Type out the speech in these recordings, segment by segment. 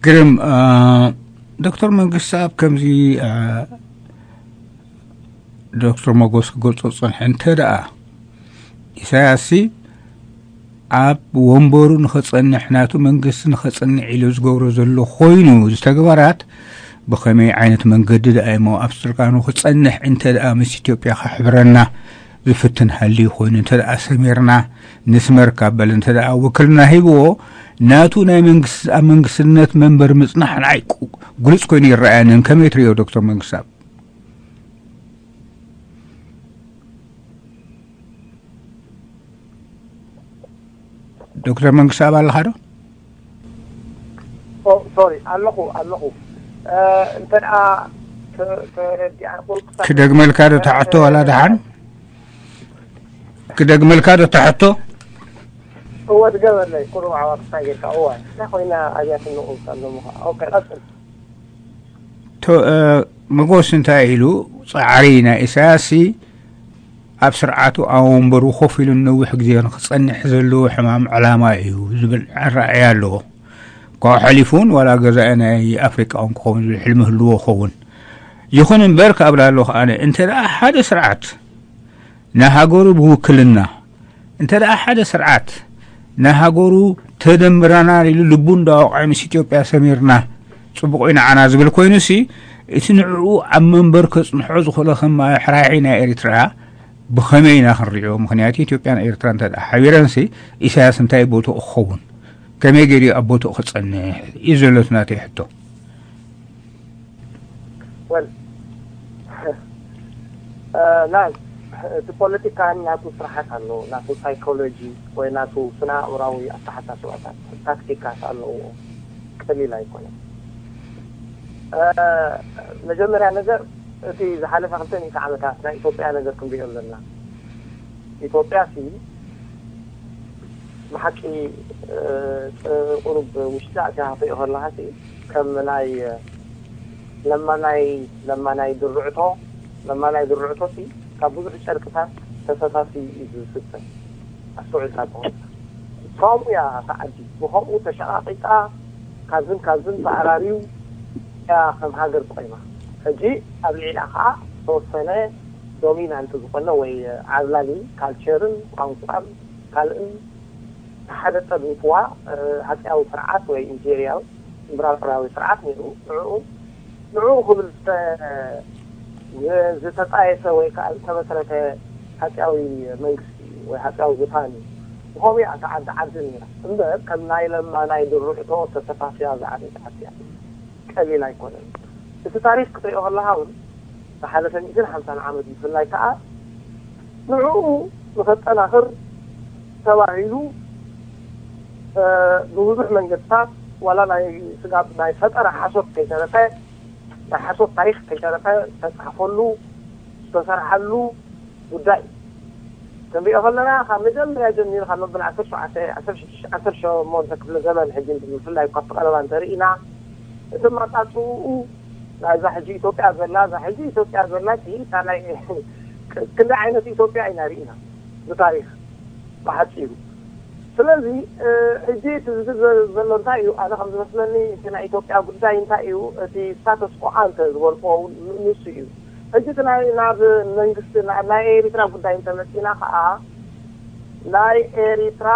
ግርም ዶክተር መንግስቲ ኣብ ከምዚ ዶክተር መጎስ ክገልጾ ዝጸንሐ እንተ ደኣ ኢሳያስሲ ኣብ ወንበሩ ንኸጸንሕ ናቱ መንግስቲ ንኸጸንሕ ኢሉ ዝገብሮ ዘሎ ኮይኑ እዚ ተግባራት ብኸመይ ዓይነት መንገዲ ደኣ እሞ ኣብ ስልጣኑ ክጸንሕ እንተ ደኣ ምስ ኢትዮጵያ ከሕብረና ዝፍትን ሃልዩ ኮይኑ እንተ ደኣ ሰሚርና ንስመር ካብ በለ እንተ ደኣ ውክልና ሂብዎ ናቱ ናይ መንግስቲ ኣብ መንግስትነት መንበር ምጽናሕ ንዓይ ግሉጽ ኮይኑ ይረኣየንን ከመይ ትሪኦ ዶክተር መንግስታብ? ዶክተር መንግስታብ ኣለኻ ዶ? ሶሪ ኣለኹ ኣለኹ። እንተ ደኣ ተረዲኣኩም ክደግመልካ ዶ ተሓቶ ዋላ ደሓን ክደግመልካ ዶ ተሓቶ? እወ ድገመለይ ቁሩብ ዓዋትታ ጌርካ እወ እንታይ ኮይና ኣብያ ትንቑ ኣለሙኻ። ኦኬ ቀጽል። መጎስ እንታይ ኢሉ ጻዕሪ ናይ ኢሳያስሲ ኣብ ስርዓቱ ኣብ ወንበሩ ኮፍ ኢሉ ነዊሕ ግዜ ንክጸንሕ ዘለዎ ሕማም ዕላማ እዩ ዝብል ኣረኣእያ ኣለዎ። ካብኡ ሓሊፉ እውን ዋላ ገዛኢ ናይ ኣፍሪቃ እውን ክኸውን ዝብል ሕልሚ ህልዎ ክኸውን ይኹን እምበር ካብ ላሎ ከኣ እንተ ደኣ ሓደ ስርዓት ናይ ሃገሩ ብውክልና እንተ ደኣ ሓደ ስርዓት ናይ ሃገሩ ተደምረናል ኢሉ ልቡ እንዳወቕዐ ምስ ኢትዮጵያ ሰሚርና ጽቡቕ እዩ ንዓና ዝብል ኮይኑሲ እቲ ንዕኡ ኣብ መንበር ከጽንሖ ዝኽእሎ ከም ሕራሒ ናይ ኤርትራ ብኸመይ ኢና ክንሪኦ? ምኽንያቱ ኢትዮጵያን ኤርትራ እንተ ደኣ ሓቢረንሲ ኢሳያስ እንታይ ቦትኡ ክኸውን ከመይ ገይሩ ኣብ ቦትኡ ክጸንሕ እዩ ዘሎ እቲ ናተይ ሕቶ። ወል ናይ እቲ ፖለቲካ ናቱ ስራሓት ኣለዎ ናቱ ሳይኮሎጂ ወይ ናቱ ስነ ኣእምራዊ ኣተሓሳስባታት ታክቲካት ኣለዎ ቀሊል ኣይኮነን መጀመርያ ነገር እቲ ዝሓለፈ ክልተ ሚእቲ ዓመታት ናይ ኢትዮጵያ ነገር ክንሪኦ ኣለና ኢትዮጵያ ሲ ብሓቂ ቁሩብ ውሽጢ ኣትያ ክትሪኦ ከለካ ሲ ከም ናይ ለማናይ ለማናይ ድርዕቶ ለማናይ ድርዕቶ ሲ ካብ ብዙሕ ጨርቅታት ተፈሳሲ እዩ ዝስተ ኣስተውዒልካ ተኾንካ ከምኡ እያ እታ ዓዲ ብከምኡ ተሸቃቂጣ ካብዝን ካብዝን ተኣራርዩ እያ ከም ሃገር ቆይማ ሕጂ ኣብ ልዒላ ከዓ ዝተወሰነ ዶሚናንት ዝኾነ ወይ ዓብላሊ ካልቸርን ቋንቋን ካልእን ሓደ ጠርኒፍዋ ሃፀያዊ ስርዓት ወይ ኢምፔሪያል ኢምብራጦርያዊ ስርዓት ነይሩ ንዕኡ ንዕኡ ክብል ዝተጣየሰ ወይ ከዓ ዝተመስረተ ሃፀያዊ መንግስቲ ወይ ሃፀያዊ ዙፋን እዩ ብኸምኡ እያ እታ ዓዲ ዓዲ ነይራ እምበር ከም ናይ ለማ ናይ ድርዕቶ ተሰፋፍያ ዝዓበየት ዓዲ እያ ቀሊል ኣይኮነን እቲ ታሪክ ክትሪኦ ከለካ እውን ዝሓለፈ ሚእትን ሓምሳን ዓመት ብፍላይ ከዓ ንዕኡ ንኸጠናኽር ተባሂሉ ብብዙሕ መንገድታት ዋላ ናይ ስጋብ ናይ ፈጠራ ሓሶት ከይተረፈ ናይ ሓሶት ታሪክ ከይተረፈ ዝተፅሓፈሉ ዝተሰርሓሉ ጉዳይ እዩ ክንሪኦ ከለና ካብ መጀመርያ ጀሚሩ ካብ መበል ዓሰርተ ሸሞንተ ክፍለ ዘመን ሕጂ ብፍላይ ካብቲ ቀረባ እንተርኢና እቲ ኣመፃፅኡ ናይዛ ሕጂ ኢትዮጵያ ዘላ እዛ ሕጂ ኢትዮጵያ ዘላ እታ ናይ ክንደይ ዓይነት ኢትዮጵያ ኢና ርኢና ብታሪክ ብሓፂሩ ስለዚ ሕጂ እቲ ዝብል ዘሎ እንታይ እዩ ኣነ ከም ዝመስለኒ እቲ ናይ ኢትዮጵያ ጉዳይ እንታይ እዩ እቲ ስታተስ ኮ ኣንተ ዝበልክዎ ንሱ እዩ ሕጂ እቲ ናይ ናብ መንግስቲ ናብ ናይ ኤሪትራ ጉዳይ እንተመፂና ከዓ ናይ ኤሪትራ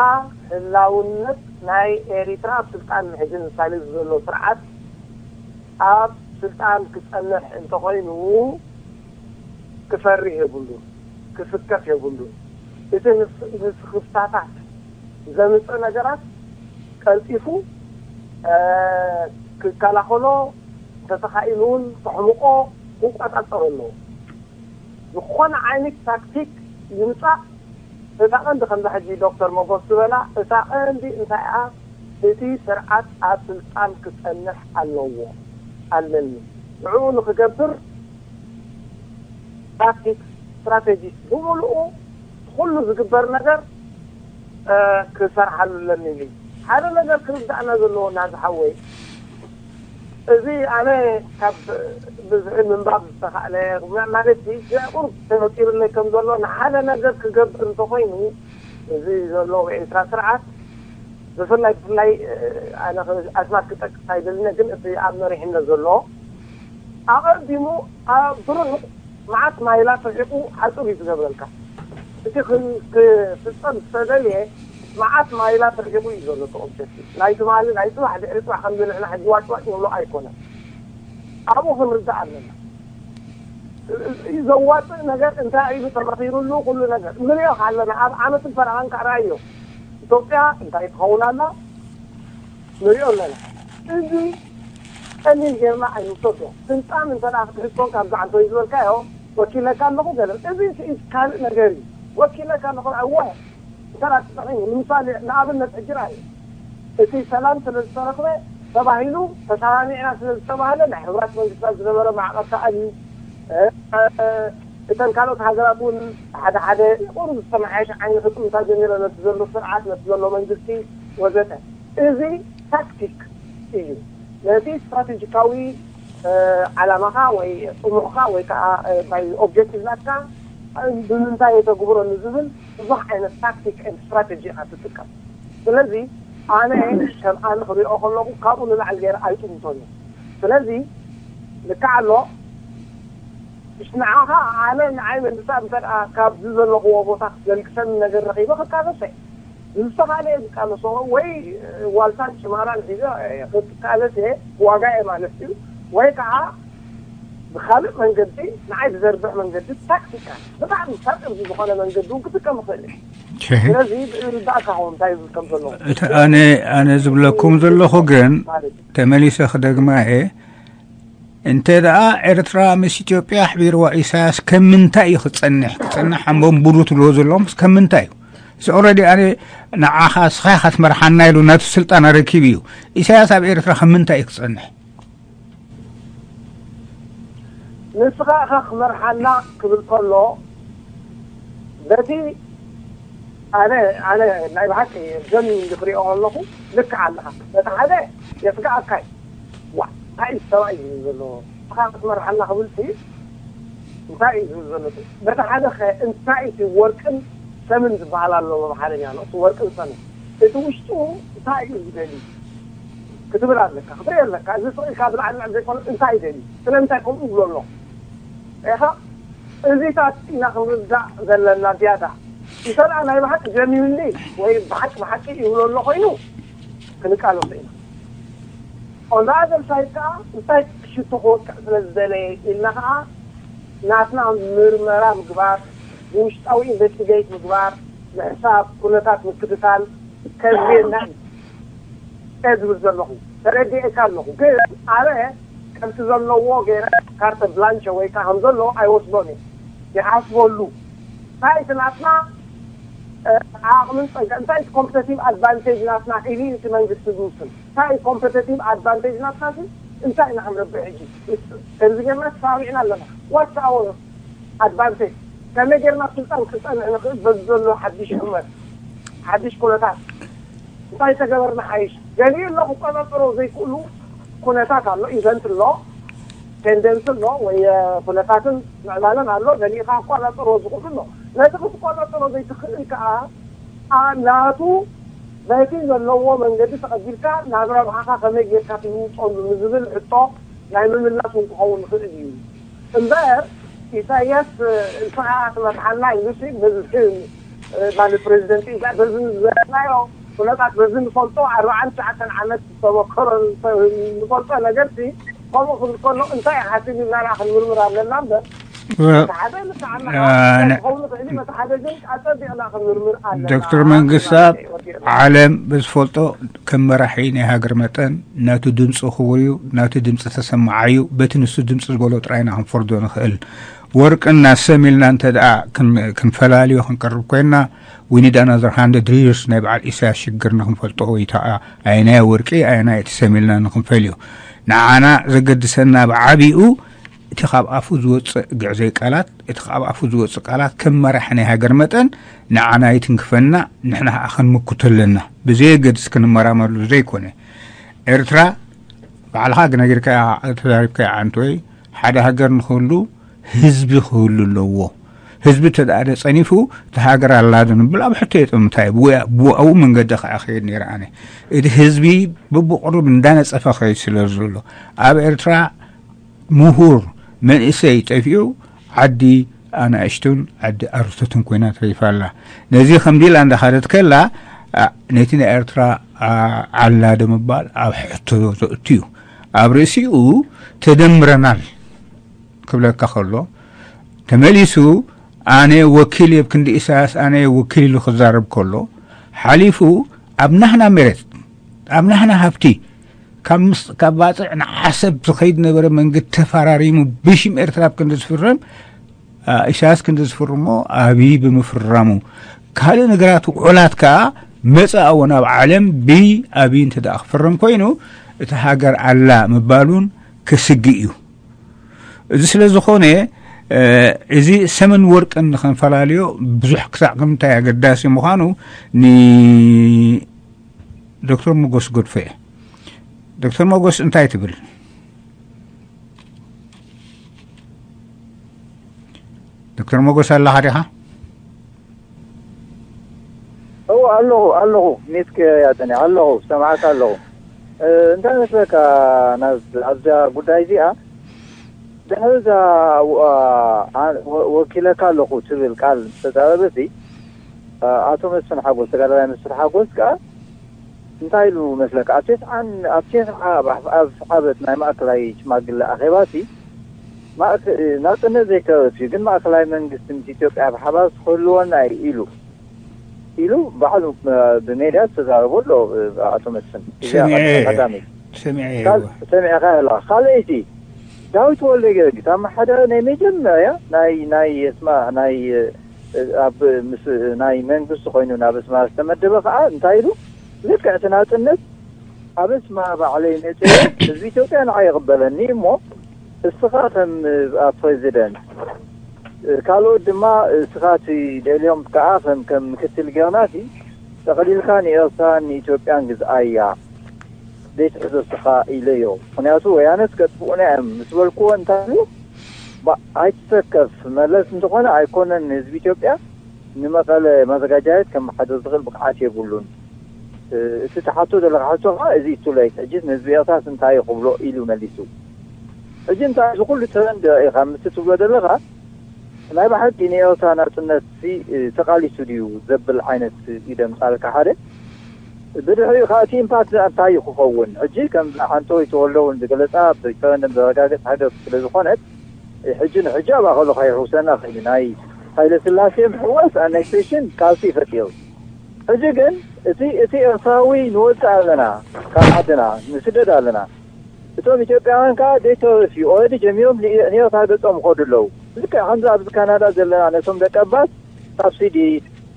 ህላውነት ናይ ኤሪትራ ኣብ ስልጣን ሕጂ ምሳሌ ዘሎ ስርዓት ኣብ ስልጣን ክፀንሕ እንተኾይኑ ክፈርህ የብሉን ክስከፍ የብሉን እቲ ምስክፍታታት ዘምፅእ ነገራት ቀልጢፉ ክከላኸሎ እንተተኻኢሉ እውን ከሕምቆ ክቆፃፀሮ ኣለዎ ዝኾነ ዓይነት ታክቲክ ይምፃእ እታ ቀንዲ ከምዛ ሕጂ ዶክተር መጎስ ዝበላ እታ ቀንዲ እንታይ እያ እቲ ስርዓት ኣብ ስልጣን ክፀንሕ ኣለዎ ኣለኒ ንዕኡ ንክገብር ታክቲክ ስትራቴጂ ብምልኡ ኩሉ ዝግበር ነገር ክሰርሓሉ ኣለኒ ኢሉ ሓደ ነገር ክርዳእና ዘለዎ ናዝሓወይ እዚ ኣነ ካብ ብዝሒ ምንባብ ዝተኻእለ ማለት ቁሩብ ተፈጢሩለይ ከም ዘሎ ንሓደ ነገር ክገብር እንተኮይኑ እዚ ዘሎ ኤርትራ ስርዓት ብፍላይ ብፍላይ ኣስማት ክጠቅስ ኣይደልን፣ ግን እቲ ኣብ መሪሕነት ዘሎ ኣቐዲሙ ኣብ ብርሑቕ መዓት ማይላት ርሒቑ ሓፁር እዩ ዝገብረልካ። እቲ ክፍፀም ዝተደልየ መዓት ማይላት ርሒቑ እዩ ዘሎ። እቲ ኦብጀክቲቭ ናይ ትማሊ ናይ ፅባሕ ድሕሪ ፅባሕ ከምዚ ንሕና ሕጂ ዋጭዋጭ ንብሎ ኣይኮነን። ኣብኡ ክንርዳእ ኣለና። ዘዋፅእ ነገር እንታይ ኢሉ ተመኺሩሉ ኩሉ ነገር ንሪኦ ኣለና። ኣብ ዓመትን ፈረቓን ከዓ ርኣዮ። ኢትዮጵያ እንታይ ትኸውን ኣላ ንሪኦ ኣለና። እዚ ቀሊል ጌርና ኣይንውሰዶ። ስልጣን እንተ ክትሕዝቶን ካብ ዝዓንቶ እዩ ዝበልካዮ ወኪለካ ኣለኹ ገለ። እዚ ስኢት ካልእ ነገር እዩ። ወኪለካ ኣለኹ እወ። ተራክበ ንምሳሌ ንኣብነት ሕጂ ርኣዩ። እቲ ሰላም ስለ ዝተረኽበ ተባሂሉ ተሰማሚዕና ስለ ዝተባህለ ናይ ሕቡራት መንግስታት ዝነበረ ማዕቐብ ተኣልዩ። እተን ካልኦት ሃገራት እውን ሓደ ሓደ ቁሩብ ዝተመሓየሸ ዓይኒ ክጥምታ ጀሚረ ነቲ ዘሎ ስርዓት፣ ነቲ ዘሎ መንግስቲ ወዘተ። እዚ ታክቲክ እዩ። ነቲ ስትራቴጂካዊ ዓላማኻ ወይ ጥሙሕካ ወይ ከዓ ኦብጀክቲቭ ናትካ ብምንታይ የተግብሮ ንዝብል ብዙሕ ዓይነት ታክቲክ ስትራቴጂ ኢኻ ትጥቀም። ስለዚ ኣነ ከም ኣነ ክሪኦ ከለኹ ካብኡ ንላዕሊ ገይረ ኣይጥምቶን እዩ። ስለዚ ልክዕ ኣሎ። ንዓኻ ኣነ ንዓይ መንግስቲ እንተ ካብዚ ዘለኽዎ ቦታ ክትገንቅሰኒ ነገር ረኺበ ክቃለሰ ብዝተኻለ ዝቃለሶ ወይ ዋልታን ጭማራን ሒዘ ክቃለስ እየ ዋጋ እየ ማለት እዩ። ወይ ከዓ ብካልእ መንገዲ ንዓይ ብዘርብሕ መንገዲ ታክቲካል ብጣዕሚ ሳቅርዚ ዝኾነ መንገዲ እውን ክጥቀም ይኽእል እየ። ስለዚ ርዳእካ ኸውን እንታይ ዝብል ከም ዘለዎ እቲ ኣነ ኣነ ዝብለኩም ዘለኹ ግን ማለት እዩ። ተመሊሰ ክደግማ እየ። እንተ ደኣ ኤርትራ ምስ ኢትዮጵያ ኣሕቢርዋ ኢሳያስ ከም ምንታይ እዩ ክጸንሕ? ክጸንሕ ኣንበንቡሩ ትብልዎ ዘለኹምስ ከም ምንታይ እዩ? እዚ ኦረዲ ኣነ ንዓኻ ንስኻ ኢኻ ትመርሓና ኢሉ ናቱ ስልጣን ኣረኪቡ እዩ። ኢሳያስ ኣብ ኤርትራ ከም ምንታይ እዩ ክጸንሕ? ንስኻ ኢኻ ክመርሓና ክብል ከሎ በቲ ኣነ ኣነ ናይ ብሓቂ ጀሚን ክሪኦ ከለኹ ልክዕ ኣለኻ። በቲ ሓደ የስግኣካ እዩ። ዋ እንታይ እዩ ሰብኣይ ዝብል ዘሎ? ንስኻ ክትመርሓና ክብል ሲ እንታይ እዩ ዝብል ዘሎ? በቲ ሓደ ኸ እንታይ እቲ ወርቅን ሰምን ዝበሃል ኣሎ ብኣምሓርኛ ነው። እቲ ወርቅን ሰምን እቲ ውሽጡ እንታይ እዩ ዝደሊ ክትብል ኣለካ፣ ክትርኢ ኣለካ። እዚ ስቕ ኢልካ ብላዕሊ ልዕሊ ዘይኮነ እንታይ ይደሊ፣ ስለምንታይ ከምኡ ይብሎ ኣሎ ኢኻ። እዚታት ኢና ክንርዳእ ዘለና ዝያዳ። እንተ ደኣ ናይ ብሓቂ ጀኒውንሊ ወይ ብሓቂ ብሓቂ ይብሎ ኣሎ ኮይኑ ክንቃለሶ ኢና። On the other side ከዓ እንታይ ክሽቶ ክወቅዕ ስለ ዝደለየ ኢልና ከዓ ናትና ምርመራ ምግባር፣ ብውሽጣዊ ኢንቨስቲጌት ምግባር፣ ምሕሳብ፣ ኩነታት ምክትታል ከድልየና እዩ። እየ ዝብል ዘለኹ ተረዲኤካ ኣለኹ። ግን ኣነ ከምቲ ዘለዎ ገይረ ካርተ ብላንቸ ወይ ከዓ ከም ዘለዎ ኣይወስዶን እየ። ይሓስበሉ እንታይ እቲ ናትና ዓቕምን ፀጋ እንታይ እቲ ኮምፒተቲቭ ኣድቫንቴጅ ናትና ኢሉ እቲ መንግስቲ ዝውስን እንታይ ኮምፒተቲቭ ኣድቫንቴጅ ናትና ሲ እንታይ ኢና ክንረብሕ ሕጂ? ከምዚ ጌርና ተሰማሚዕና ኣለና። ዋትስ ኣወር ኣድቫንቴጅ ከመይ ጌርና ስልጣን ክፀንዕ ንኽእል በዚ ዘሎ ሓድሽ ሕመት ሓድሽ ኩነታት እንታይ ተገበርና ሓይሽ? ገሊኡ ኣሎ ክቆፃፀሮ ዘይክእሉ ኩነታት ኣሎ፣ ኢቨንት ኣሎ፣ ቴንደንስ ኣሎ ወይ ኩነታትን ምዕባለን ኣሎ። ገሊኡ ከዓ ክቆፃፀሮ ዝኽእሉ ኣሎ። ነቲ ክትቆፃፀሮ ዘይትኽእል ከዓ ናቱ በቲ ዘለዎ መንገዲ ተቐቢልካ ናብ ረብሓኻ ከመይ ጌርካ ትልውጠሉ ንዝብል ሕቶ ናይ ምምላስ እውን ክኸውን ይኽእል እዩ። እምበር ኢሳያስ ንስኻ ትመርሓና ኢሉሲ በዚ ማለት ፕሬዚደንት ኢሳያስ በዚ ዝበለናዮ ኩነታት በዚ ንፈልጦ ኣርባዓን ትሽዓተን ዓመት ዝተመከሮ ንፈልጦ ነገርሲ ከምኡ ክብል ከሎ እንታይ ሓሲብ ኢልና ክንምርምር ኣለና እምበር ሓደ ንሰዓና ክኸውን ይኽእል መታሓደ ግን ኣፀቢቕና ክንምርምር ኣለና። ዶክተር መንግስታት ዓለም ብዝፈልጦ ከም መራሒ ናይ ሃገር መጠን ናቱ ድምፂ ክቡር እዩ። ናቱ ድምፂ ተሰማዓዩ በቲ ንሱ ድምፂ ዝበሎ ጥራይና ክንፈርዶ ንኽእል። ወርቅና ሰም ኢልና እንተ ደኣ ክንፈላልዮ ክንቀርብ ኮይንና we need another hundred years ናይ በዓል ኢሳያስ ሽግር ንክንፈልጦ ወይ ተኣ ኣየናይ ወርቂ ኣየናይ እቲ ሰም ኢልና ንክንፈልዮ ንዓና ዘገድሰና ብዓቢኡ እቲ ካብ ኣፉ ዝወፅእ ግዕዘይ ቃላት እቲ ካብ ኣፉ ዝወፅእ ቃላት ከም መራሒ ናይ ሃገር መጠን ንዓና ይትንክፈና። ንሕና ከዓ ክንምክቶ ኣለና ብዘየገድስ ክንመራመርሉ ዘይኮነ ኤርትራ ባዕልኻ ነጊርካያ ተዛሪብካያ ዓንቶይ ሓደ ሃገር ንክህሉ ህዝቢ ክህሉ ኣለዎ። ህዝቢ ተደኣደ ጸኒፉ፣ እቲ ሃገር ኣላ ዶ ንብል ኣብ ሕቶ የጥምታ እዩ። ብኡ መንገዲ ከዓ ከይድ ነይረ ኣነ። እቲ ህዝቢ ብብቕሩብ እንዳነጸፈ ከይድ ስለ ዘሎ፣ ኣብ ኤርትራ ምሁር መንእሰይ ጠፊኡ፣ ዓዲ ኣናእሽቱን ዓዲ ኣርቱትን ኮይና ተሪፋ ኣላ። ነዚ ከምዚ ኢላ እንዳኸደት ከላ፣ ነቲ ናይ ኤርትራ ዓላ ዶ ምባል ኣብ ሕቶ ዘእቱ እዩ። ኣብ ርእሲኡ ተደምረናል ክብለካ ከሎ፣ ተመሊሱ ኣነ ወኪል እየ፣ ክንዲ ኢሳያስ ኣነ ወኪል ኢሉ ክዛረብ ከሎ፣ ሓሊፉ ኣብ ናህና መሬት፣ ኣብ ናህና ሃብቲ፣ ካብ ባጽዕ ንዓሰብ ዝኸይድ ነበረ መንገዲ ተፈራሪሙ ብሽም ኤርትራ ኣብ ክንዲ ዝፍረም፣ ኢሳያስ ክንዲ ዝፍርሞ ኣብይ ብምፍራሙ፣ ካልእ ነገራት ውዑላት ከኣ መጻእዎ ናብ ዓለም ብኣብይ እንተ ደኣ ክፍረም ኮይኑ፣ እቲ ሃገር ኣላ ምባሉን ከስግእ እዩ። እዚ ስለ ዝኾነ፣ እዚ ሰምን ወርቅን ንኸንፈላለዮ ብዙሕ ክሳዕ ከምንታይ ኣገዳሲ ምዃኑ ንዶክተር መጎስ ገድፎ እየ። ዶክተር መጎስ እንታይ ትብል? ዶክተር መጎስ ኣለኻ ዲኻ? እዎ ኣለኹ ኣለኹ። ኔትክ ያጠኒ ኣለኹ፣ ሰማዕካ ኣለኹ። እንታይ መስለካ፣ ናዝ ኣብዛ ጉዳይ እዚኣ ድሕሪ እዛ ወኪለካ ኣለኹ ትብል ቃል ዝተዛረበ ሲ፣ ኣቶ መስፍን ሓጎስ፣ ተጋዳላይ መስፍን ሓጎስ ከኣ እንታይ ኢሉ መስለካ? ኣብ ቴስዓን ኣብ ቴስዓ ኣብ ዓበጥ ናይ ማእከላይ ሽማግለ ኣኼባ ሲ፣ ናጽነት ዘይተረፍ እዩ፣ ግን ማእከላይ መንግስቲ ምስ ኢትዮጵያ ብሓባር ክህልወና እዩ ኢሉ ኢሉ ባዕሉ ብሜድያ ዝተዛረቦ ኣሎ ኣቶ መስፍን። እዚኣ ቀዳመይቲ ሰሚዐ። ሰሚዕካ ኣለኻ። ካልኣይቲ ዳዊት ወልደ ጊዮርጊስ ኣመሓዳሪ ናይ መጀመርያ ናይ ናይ የስማ ናይ ኣብ ምስ ናይ መንግስቲ ኮይኑ ናብ ኣስመራ ዝተመደበ ከዓ እንታይ ኢሉ ልክዕ እቲ ናፅነት ኣብ ኣስመራ ባዕለይ መፅየ ህዝቢ ኢትዮጵያ ንዓይ ይቕበለኒ እሞ እስኻ ከም ኣብ ፕሬዚደንት ካልኦት ድማ እስኻ እቲ ደልዮም ከዓ ከም ከም ምክትል ጌርና ሲ ጠቕሊልካ ንኤርትራን ንኢትዮጵያን ግዝኣያ ዘይትሕዞ እስኻ ኢለዮ። ምክንያቱ ወያነስ ከጥፍኡና እዮም ምስ በልክዎ እንታይ ኢሉ፣ ባ- ኣይትሰከፍ መለስ እንተኾነ ኣይኮነን ንህዝቢ ኢትዮጵያ ንመቐለ ማዘጋጃየት ከመሓድር ዝኽእል ብቕዓት የብሉን። እ- እቲ ትሓቶ ዘለኻ ሕቶ ኸዓ እዚ እዩ too late፣ ሕጂስ ንህዝቢ ኤርትራስ እንታይ እዩ ክብሎ ኢሉ መሊሱ። ሕጂ እንታይ እዚ ኩሉ ትረንድ ኢኻ ምስ ትብሎ ዘለኻ ናይ ብሓቂ ንኤርትራ ናጽነት ሲ ተቃሊሱ ድዩ ዘብል ዓይነት እዩ ደምጻልካ ሓደ ብድሕሪኡ ከዓ እቲ ኢምፓክት እንታይ እዩ ክኸውን ሕጂ ከም ሓንቶ ይተወልደ እውን ዝገለፃ ብሪፈረንደም ዘረጋገፅ ሃገር ስለ ዝኾነት ሕጂ ንሕጂ ኣብ ኣኸሉ ከይሕውሰና ከይኑ ናይ ሃይለ ስላሴ ምሕዋስ ኣናክሴሽን ካልሲ ፈጢሩ ሕጂ ግን እቲ እቲ ኤርትራዊ ንወፅእ ኣለና ካብ ዓድና ንስደድ ኣለና እቶም ኢትዮጵያውያን ከዓ ዘይተርፍ እዩ ኦረዲ ጀሚሮም ንኤርትራ ገፆም ይኸዱ ኣለዉ ልክዕ ከምዚ ኣብዚ ካናዳ ዘለና ነቶም ደቀባት ሳብሲዲ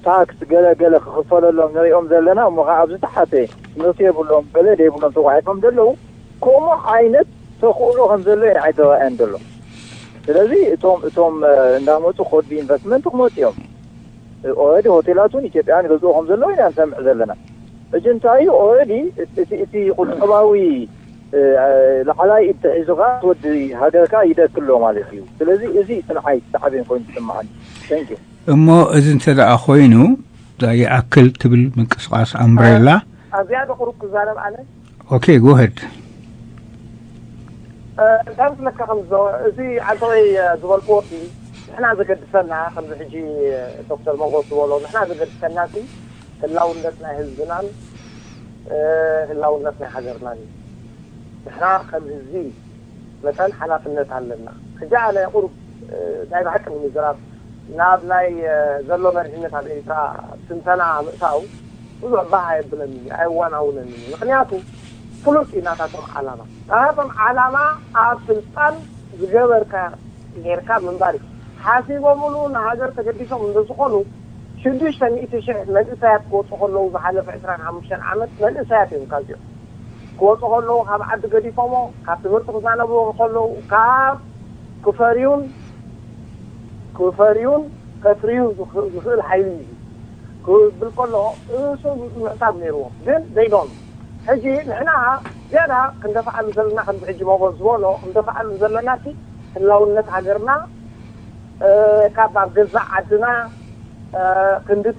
ታክስ ገለ ገለ ክኽፈለሎም ንሪኦም ዘለና እሞ ከዓ ኣብዚ ተሓተ ትምህርቲ የብሎም ገለ ዘይብሎም ተጓሒፎም ዘለዉ ከምኡ ዓይነት ተኽእሎ ከም ዘሎ እዩ ኣይተረኣየን ዘሎ ስለዚ እቶም እቶም እንዳመፁ ኮድ ኢንቨስትመንት ክመፁ እዮም ኦረዲ ሆቴላት እውን ኢትዮጵያውያን ይገዝኡ ከም ዘለዉ ኢና ንሰምዕ ዘለና ሕጂ እንታይ እዩ ኦረዲ እቲ ቁጠባዊ ላዕላይ ኢድ ተሒዙ ከዓ ወዲ ሃገርካ ይደክሎ ማለት እዩ ስለዚ እዚ እቲ ንዓይ ሳዕቤን ኮይኑ ዝስምዓኒ thank you እሞ እዚ እንተ ደኣ ኮይኑ ይኣክል ትብል ምንቅስቃስ ኣምብሬላ ኣብዚኣ ዶ ቁሩብ ክዛረብ ኣነ okay go ahead እንታይ መስለካ ከም እዚ ዓንተወይ ዝበልክዎ ንሕና ዘገድሰና ከምዚ ሕጂ ዶክተር መጎስ ዝበሎ ንሕና ዘገድሰና ህላውነት ናይ ህዝብናን ህላውነት ናይ ሃገርናን እዩ ንሕና ከም ህዝቢ መጠን ሓላፍነት ኣለና ሕጂ ኣነ ቁሩብ ናይ ብሓቂ ንምዝራብ ናብ ናይ ዘሎ መሪሕነት ኣብ ኤርትራ ትንተና ምእታው ብዙሕ ባህ ኣየብለኒ ኣየዋናውነኒ ምክንያቱ ፍሉጥ እዩ ናታቶም ዓላማ ናታቶም ዓላማ ኣብ ስልጣን ዝገበርካ ጌርካ ምንባር እዩ ሓሲቦምሉ ንሃገር ተገዲሶም እንተዝኾኑ ሽዱሽተ ሚእቲ ሽሕ መንእሰያት ክወፁ ከለዉ ዝሓለፈ ዕስራን ሓሙሽተን ዓመት መንእሰያት እዮም ካብዚኦም ክወፁ ከለዉ ካብ ዓዲ ገዲፎሞ ካብ ትምህርቲ ክዛነቡ ከለዉ ካብ ክፈርዩን ክፈርዩን ከፍርዩ ዝኽእል ሓይሊ እዩ ክብል ከሎ እሱ ምሕሳብ ነይርዎም ግን ዘይዶም ሕጂ ንሕና ዝያዳ ክንደፍዓሉ ዘለና ከምዚ ሕጂ መጎስ ዝበሎ ክንደፍዓሉ ዘለና ህላውነት ሃገርና ካብ ኣብ ገዛእ ዓድና ክንድቲ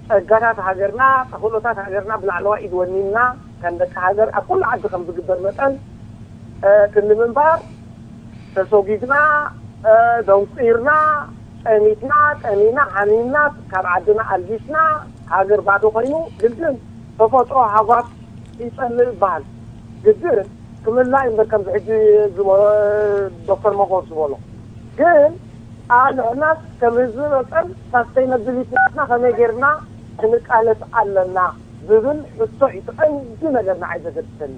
ጸጋታት ሃገርና፣ ተኽእሎታት ሃገርና ብላዕለዋይ ኢድ ወኒንና፣ ከም ደቂ ሃገር ኣብ ኩሉ ዓዲ ከም ዝግበር መጠን ክንዲ ምንባር ተሰጒግና፣ ደንቂርና፣ ጸሚትና፣ ጠሚና፣ ሓሚምና፣ ካብ ዓድና ኣልጊስና፣ ሃገር ባዶ ኮይኑ፣ ግድን ተፈጥሮ ሃጓፍ ይጸልእ ይበሃል። ግድን ክምላ እምበር ከምዚ ሕጂ ዝበሎ ዶክተር መጎስ ዝበሎ ግን ኣንሕናስ ከም ህዝቢ መጠን ሳስተይነብሊቲ ናትና ከመይ ጌርና ክንቃለስ ኣለና ዝብል ሕቶ እዩ እቲ ቀንዲ ነገር ንዓይ ዘገድሰኒ።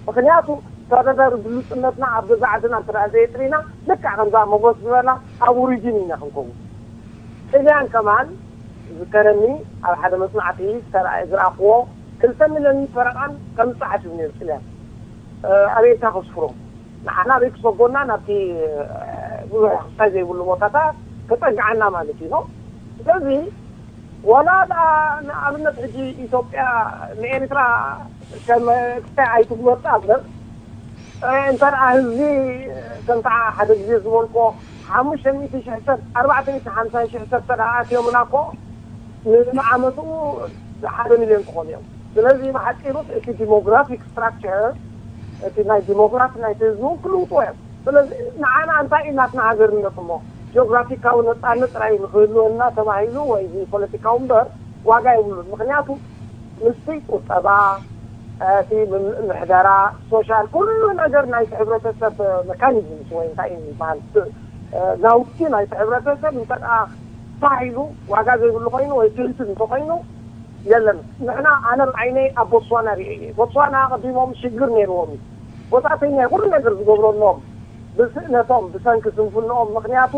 ምክንያቱ ተወዳዳሪ ብሉፅነትና ኣብ ገዛ ዓድና እንተ ደኣ ዘየጥሪና ልክዕ ከምዛ መጎስ ዝበላ ኣብ ኦሪጂን ኢና ክንከውን። ጥልያን ከማን ዝከረኒ ኣብ ሓደ መፅናዕቲ ዝተረኣየ ዝረኣኽዎ ክልተ ሚልዮን ፈረቓን ከም ፃዕት እዩ ነይሩ ጥልያን ኣሜሪካ ከስፍሮም ንዓና ቤት ሰጎና ናብቲ ብዙሕ ክሳይ ዘይብሉ ቦታታት ተጠግዓና ማለት እዩ ነው። ስለዚ ወላ ደኣ ንኣብነት ሕጂ ኢትዮጵያ ንኤርትራ ከም ክሳይ ኣይትግበርፃ እምበር እንተ ደኣ ህዝቢ ከምታ ሓደ ግዜ ዝበልኮ ሓሙሽተ ሚእቲ ሽሕ ሰብ ኣርባዕተ ሚእቲ ሓምሳ ሽሕ ሰብ ተደኣ ኣትዮምና እኮ ንዓመቱ ሓደ ሚልዮን ክኾኑ እዮም። ስለዚ ብሓፂሩ እቲ ዲሞግራፊክ ስትራክቸር እቲ ናይ ዲሞግራፊ ናይቲ ህዝቢ እውን ክልውጥዎ እዮም። ስለዚ ንዓና እንታይ እዩ ናትና ሃገርነት እሞ ጂኦግራፊካዊ ነፃነት ጥራይ ንክህልወና ተባሂሉ ወይ ፖለቲካዊ እምበር ዋጋ የብሉን። ምክንያቱ ምስቲ ቁጠባ እቲ ምሕደራ ሶሻል ኩሉ ነገር ናይቲ ሕብረተሰብ መካኒዝምስ ወይ እንታይ እዩ ዝበሃል ናውቲ ናይቲ ሕብረተሰብ እንተ ፋሕ ኢሉ ዋጋ ዘይብሉ ኮይኑ ወይ ትህልትል እንተኮይኑ የለን። ንሕና ኣነ ብዓይነይ ኣብ ቦትስዋና ሪኤ እየ። ቦትስዋና ኣቐዲሞም ሽግር ነይርዎም እዩ። ወፃእተኛ ኩሉ ነገር ዝገብረሎም ብስእነቶም ብሰንኪ ስንፍንኦም ምክንያቱ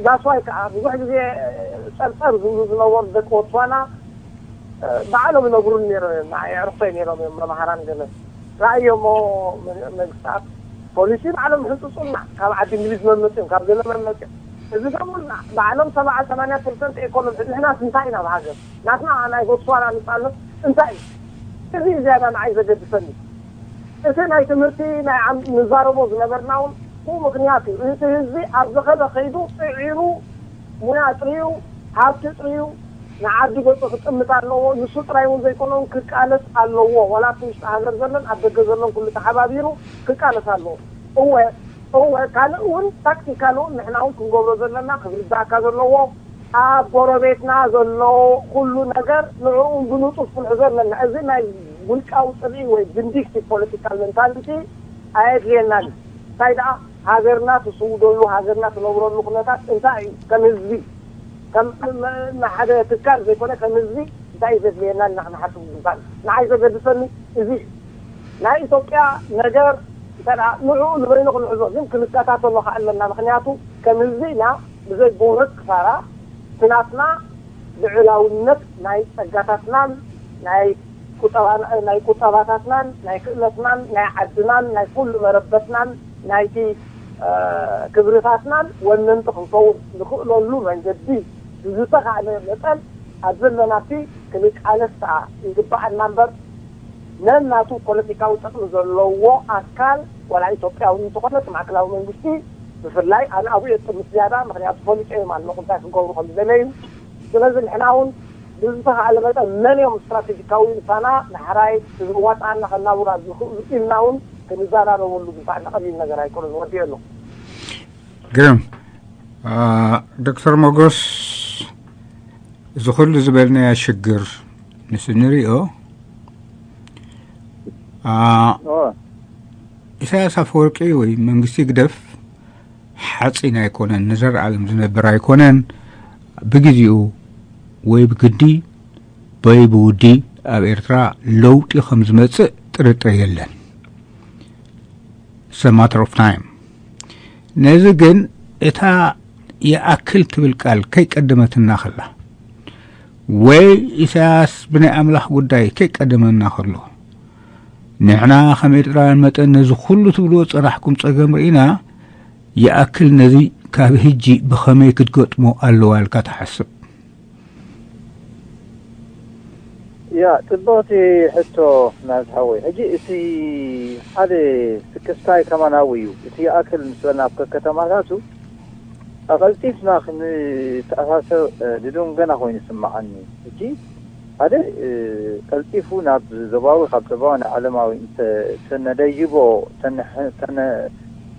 ዛስዋይ ከዓ ብዙሕ ግዜ ፀርፀር ዝብሉ ዝነበሩ ደቂ ቦትስዋና ባዕሎም ይነግሩን ነይሮም እዮም። ንዓይ ኣዕሩኽተይ ነይሮም እዮም መምሃራን ገለ ረኣዮሞ መንግስታት ፖሊሲ ባዕሎም ይሕንፅፁልና ካብ ዓዲ እንግሊዝ መመፅኦም ካብ ገለ መመፅኦም እዚ ሰሙን ባዕሎም ሰብዓ ሰማንያ ፐርሰንት ኤኮኖሚ ንሕናስ እንታይ ኢና ብሃገር ናትና ናይ ቦትስዋና ንፃነት እንታይ እዩ? እዚ ዝያዳ ንዓይ ዘገድሰኒ እቲ ናይ ትምህርቲ ናይ ዓም ንዛረቦ ዝነበርና እውን ብኡ ምክንያት እዩ። እቲ ህዝቢ ኣብ ዝኸደ ከይዱ ፅዒሩ ሙያ ጥርዩ ሃብቲ ጥርዩ ንዓዲ ገፁ ክጥምት ኣለዎ። ንሱ ጥራይ እውን ዘይኮነውን ክቃለስ ኣለዎ። ዋላ ኣብቲ ውሽጢ ሃገር ዘለን ኣብ ደገ ዘለን ኩሉ ተሓባቢሩ ክቃለስ ኣለዎ። እወ እወ ካልእ እውን ታክቲካል እውን ንሕና እውን ክንገብሮ ዘለና ክርዳእካ ዘለዎ ኣብ ጎረቤትና ዘሎ ኩሉ ነገር ንዕኡ ብንጡፍ ክንሕዞ ኣለና። እዚ ናይ ውልቃዊ ፅልኢ ወይ ቪንዲክቲቭ ፖለቲካል ሜንታሊቲ ኣየድልየናን እዩ። እንታይ ደኣ ሃገርና ትስውደሉ ሃገርና ትነብረሉ ኩነታት እንታይ እዩ? ከም ህዝቢ ከም ሓደ ትካል ዘይኮነ ከም ህዝቢ እንታይ እዩ ዘድልየና ኢልና ክንሓስብ ይግባእ። ንዓይ ዘገድሰኒ እዚ እዩ። ናይ ኢትዮጵያ ነገር እንተ ንዕኡ ንበይኑ ክንሕዞ ግን ክንከታተሎ ከ ኣለና። ምክንያቱ ከም ህዝቢ ኢና ብዘይ ብውሕድ ክሳራ እቲ ናትና ልዑላውነት ናይ ጸጋታትናን ናይ ቁጠባታትናን ናይ ክእለትናን ናይ ዓድናን ናይ ኩሉ መረበትናን ናይቲ ክብርታትናን ወነንቲ ክንከውን ንኽእለሉ መንገዲ ብዝተኻእለ መጠን ኣብ ዘለናቲ ክንቃለስ ከዓ ይግባኣና እምበር ነናቱ ፖለቲካዊ ጥቕሚ ዘለዎ ኣካል ዋላ ኢትዮጵያዊ እንተኾነ እቲ ማእከላዊ መንግስቲ ብፍላይ ኣነ ኣብኡ የጥምት ዝያዳ ምክንያቱ ፈሊጠዮም ኣለኹ እንታይ ክገብሩ ከም ዝደለዩ ስለዚ ንሕና እውን ብዝተኻእለ መጠን መን እዮም ስትራቴጂካዊ ምሳና ንሕራይ ዘዋፅኣና ከናብራ ዝኽእሉ ኢልና እውን ክንዘራረበሉ ዝግባእ ቀሊል ነገር ኣይኮነን ወዲኦ ኣለኹ ግርም ዶክተር ሞጎስ እዚ ኩሉ ዝበልናዮ ሽግር ምስ እንሪኦ ኢሳያስ ኣፈወርቂ ወይ መንግስቲ ግደፍ ሓፂን ኣይኮነን ንዘለኣለም ዝነብር ኣይኮነን ብግዜኡ ወይ ብግዲ ወይ ብውዲ ኣብ ኤርትራ ለውጢ ከም ዝመፅእ ጥርጥር የለን It's a matter of time ነዚ ግን እታ ይኣክል ትብል ቃል ከይቀደመትና ከላ ወይ ኢሳያስ ብናይ ኣምላኽ ጉዳይ ከይቀደመና ከሎ ንሕና ከም ኤርትራውያን መጠን ነዚ ኩሉ ትብልዎ ጸናሕኩም ጸገም ርኢና ይኣክል ነዚ ካብ ህጂ ብኸመይ ክትገጥሞ ኣለዋ ኢልካ ትሓስብ ያ ጽብቕቲ ሕቶ ናዝሓወይ ሕጂ እቲ ሓደ ስክስታይ ከማናዊ እዩ እቲ ይኣክል ምስ በልና ኣብ ከከተማታቱ ኣቐልጢፍና ክንተኣሳሰር ድዱን ገና ኮይኑ ይስምዓኒ። ሕጂ ሓደ ቀልጢፉ ናብ ዞባዊ፣ ካብ ዞባዊ ናብ ዓለማዊ እንተነደይቦ፣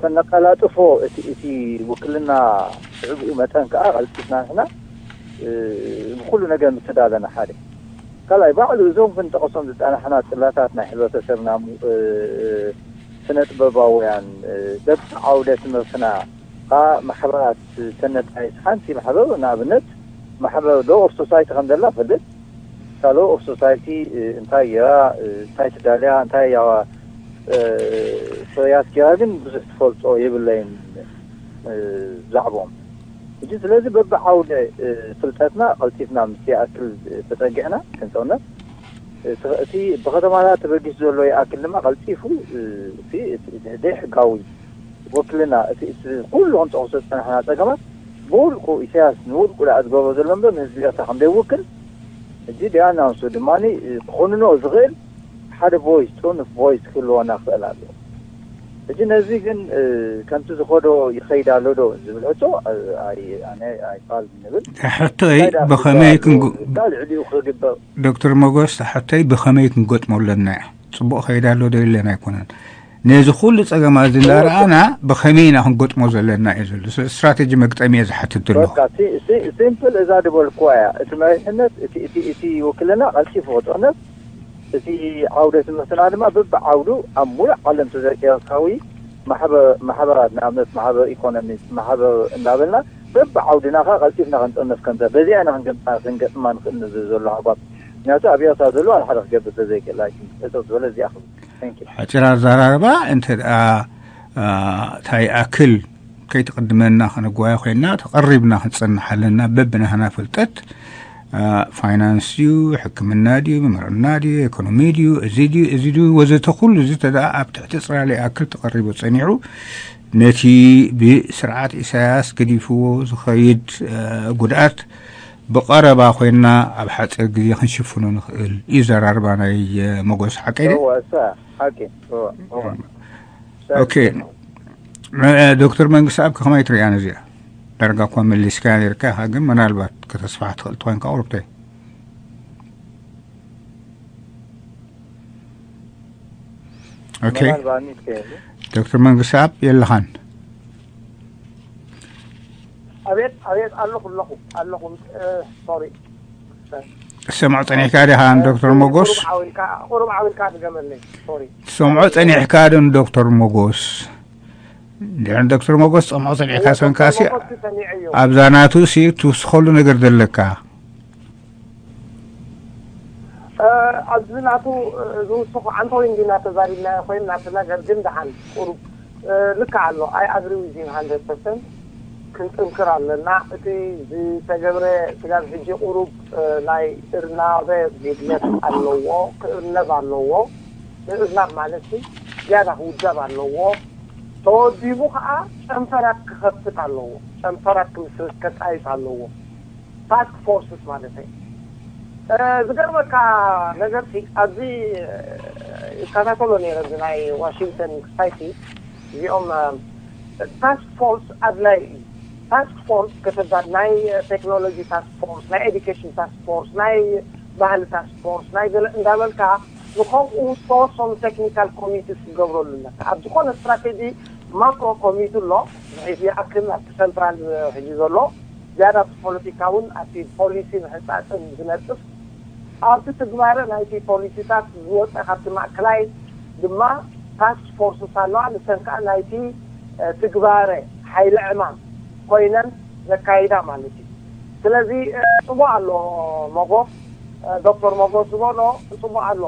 ተነቐላጥፎ፣ እቲ ውክልና ብኡ መጠን ከዓ ቀልጢፍና ንሕና ብኩሉ ነገር ምተዳለና። ሓደ ካልኣይ ባዕሉ እዞም ክንጠቕሶም ዝፀናሕና ፅላታት ናይ ሕብረተሰብና፣ ስነ ጥበባውያን፣ በብዓውደ ትምህርትና፣ ማሕበራት፣ ተነጣይስ ሓንቲ ማሕበር ንኣብነት ማሕበር ሎ ኦፍ ሶሳይቲ ከም ዘላ ፈልጥ። እታ ሎ ኦፍ ሶሳይቲ እንታይ እያ፣ እንታይ ትዳልያ፣ እንታይ እያ ፍርያት ጌራ ግን ብዙሕ ትፈልጦ የብለይን ብዛዕቦም። እጂ ስለዚ በብዓውደ ፍልጠትና ቀልጢፍና ምስ ይኣክል ተፀጊዕና ክንጠውነት እቲ ብከተማና ተበጊሱ ዘሎ ይኣክል ድማ ቀልጢፉ እቲ ዘይሕጋዊ ወክልና እቲ ኩሉ ክንጠቕሶ ዝፀናሕና ፀገማት ብውልቁ ኢሳያስ ንውልቁ ደኣ ዝገብሮ ዘሎ እምበር ንህዝቢ ኤርትራ ከም ዘይውክል ሕጂ ዲኣናንሱ ድማ ክኾንኖ ዝኽእል ሓደ ቮይስ፣ ጥኑፍ ቮይስ ክህልወና ክኽእል ኣለዎ። ሕጂ ነዚ ግን ከምቲ ዝኸዶ ይኸይድ ኣሎ ዶ ዝብል ሕቶ ኣነ ኣይፋል ንብል። ሕቶይ ብኸመይ ክንጉ- ካልእ ዕዲኡ ክግበር ዶክተር መጎስ፣ ሕቶይ ብኸመይ ክንገጥሞ ኣለና እዩ። ፅቡቕ ከይዳ ኣሎ ዶ የለን ኣይኮነን። ነዚ ኩሉ ፀገማት እዚ እናረኣና ብኸመይ ኢና ክንገጥሞ ዘለና እዩ ዘሎ። ስትራቴጂ መግጠሚ እየ ዝሓትት ዘለኹ። ሲምፕል እዛ ዝበልኩዋ እያ። እቲ መሪሕነት እቲ ውክልና ቀልጢፉ ክጥርነፍ፣ እቲ ዓውደ ትምህርትና ድማ በብዓውዱ ኣብ ሙሉእ ዓለም ተዘርጊሑ ኤርትራዊ ማሕበራት፣ ንኣብነት ማሕበር ኢኮኖሚስት፣ ማሕበር እንዳበልና በብዓውድና ከዓ ቀልጢፍና ክንጥርነፍ ከምዛ በዚኣ ኢና ክንገጥማ ንኽእል ንብል ዘሎ ኣጓብ። ምክንያቱ ኣብ ኤርትራ ዘሎ ሓደ ክገብር ተዘይክእል ኣይክእል። እቶ ዝበለ እዚኣ ክብል። Thank you። ሓፂር ኣዘራርባ እንተ ደኣ እንታይ ይኣክል ከይትቕድመና ከነጓየ ኮይና ተቐሪብና ክንጸንሕ ኣለና። በብናህና ፍልጠት ፋይናንስ ድዩ፣ ሕክምና ድዩ፣ ምምርና ድዩ፣ ኢኮኖሚ ድዩ፣ እዚ ድዩ፣ እዚ ድዩ ወዘተ ኩሉ እዚ ተደኣ ኣብ ትሕቲ ጽላል ይኣክል ተቐሪቡ ጸኒሑ ነቲ ብስርዓት ኢሳያስ ገዲፍዎ ዝኸይድ ጉድኣት ብቐረባ ኮይና ኣብ ሓጺር ግዜ ክንሽፍኖ ንኽእል እዩ ዘራርባ ናይ መጎስ ሓቀይ ድዩ? እወ፣ እሳ ሓቂ። እወ፣ እወ። ኦኬ። ዶክተር መንግስቲ ኣብ ከመይ ትሪኣ ነዚኣ? ዳርጋ እኳ መሊስካ ነርካ ኢኻ፣ ግን ምናልባት ከተስፋሕ ትኽእል ትኾንካ ቁሩብተይ። ኦኬ። ዶክተር መንግስቲ ኣብ የለኻን። ኣቤት ኣቤት፣ ኣለኹ ኣለኹ ኣለኹ። ሶሪ። ትሰምዖ ጸኒሕካ ዲኻ ንዶክተር ሞጎስ? ቁሩብ ዓው ኢልካ ድገመለይ። ሶሪ። ትሰምዖ ጸኒሕካ ዶ ንዶክተር ሞጎስ? እንድሕር ንዶክተር ሞጎስ ትሰምዖ ጸኒሕካ ሰንካሲ ኣብዛ ናቱ ሲ ትውስኸሉ ነገር ዘለካ። ኣብዚ ናቱ ዝውስኹ ዓንተወይ እንዲና ተዛሪብናዮ ኮይንና እቲ ነገር ግን ደሓን ቁሩብ ልክዕ ኣሎ። I agree with him hundred percent። ክንጥንክር ኣለና። እቲ ዝተገብረ ስጋብ ሕጂ ቁሩብ ናይ እርናበ ጉድለት ኣለዎ፣ ክእርነብ ኣለዎ። ምእርናብ ማለት ዝያዳ ክውደብ ኣለዎ። ተወዲቡ ከዓ ጨንፈራት ክኸፍት ኣለዎ። ጨንፈራት ክምስርት ከጣይስ ኣለዎ። ታስክ ፎርስስ ማለት እዩ። ዝገርመካ ነገር ኣብዚ ይከታተሎ ነረ ናይ ዋሽንግተን ክስታይቲ እዚኦም ታስክ ፎርስ ኣድላይ እዩ። ታስክ ፎርስ ከተባል ናይ ቴክኖሎጂ ታስክ ፎርስ፣ ናይ ኤዱኬሽን ታስክ ፎርስ፣ ናይ ባህሊ ታስክ ፎርስ ናይ ገለ እንዳበልካ ንከምኡ ዝተወሰኑ ቴክኒካል ኮሚቴስ ክገብረሉ ኣለካ። ኣብ ዝኾነ ስትራቴጂ ማክሮ ኮሚቴ ኣሎ። ሕዚ ይኣክል ኣብቲ ሰንትራል ሕጂ ዘሎ ዝያዳ ኣብቲ ፖለቲካውን ኣብቲ ፖሊሲ ምሕንፃፅን ዝነጥፍ ኣብቲ ትግባረ ናይቲ ፖሊሲታት ዝወፀ ካብቲ ማእከላይ ድማ ታስክ ፎርስስ ኣለዋ። ንሰን ከዓ ናይቲ ትግባረ ሓይሊ ዕማም ኮይነን ዘካይዳ ማለት እዩ። ስለዚ ፅቡቅ ኣሎ ሞጎስ ዶክተር ሞጎስ ዝበሎ ፅቡቅ ኣሎ።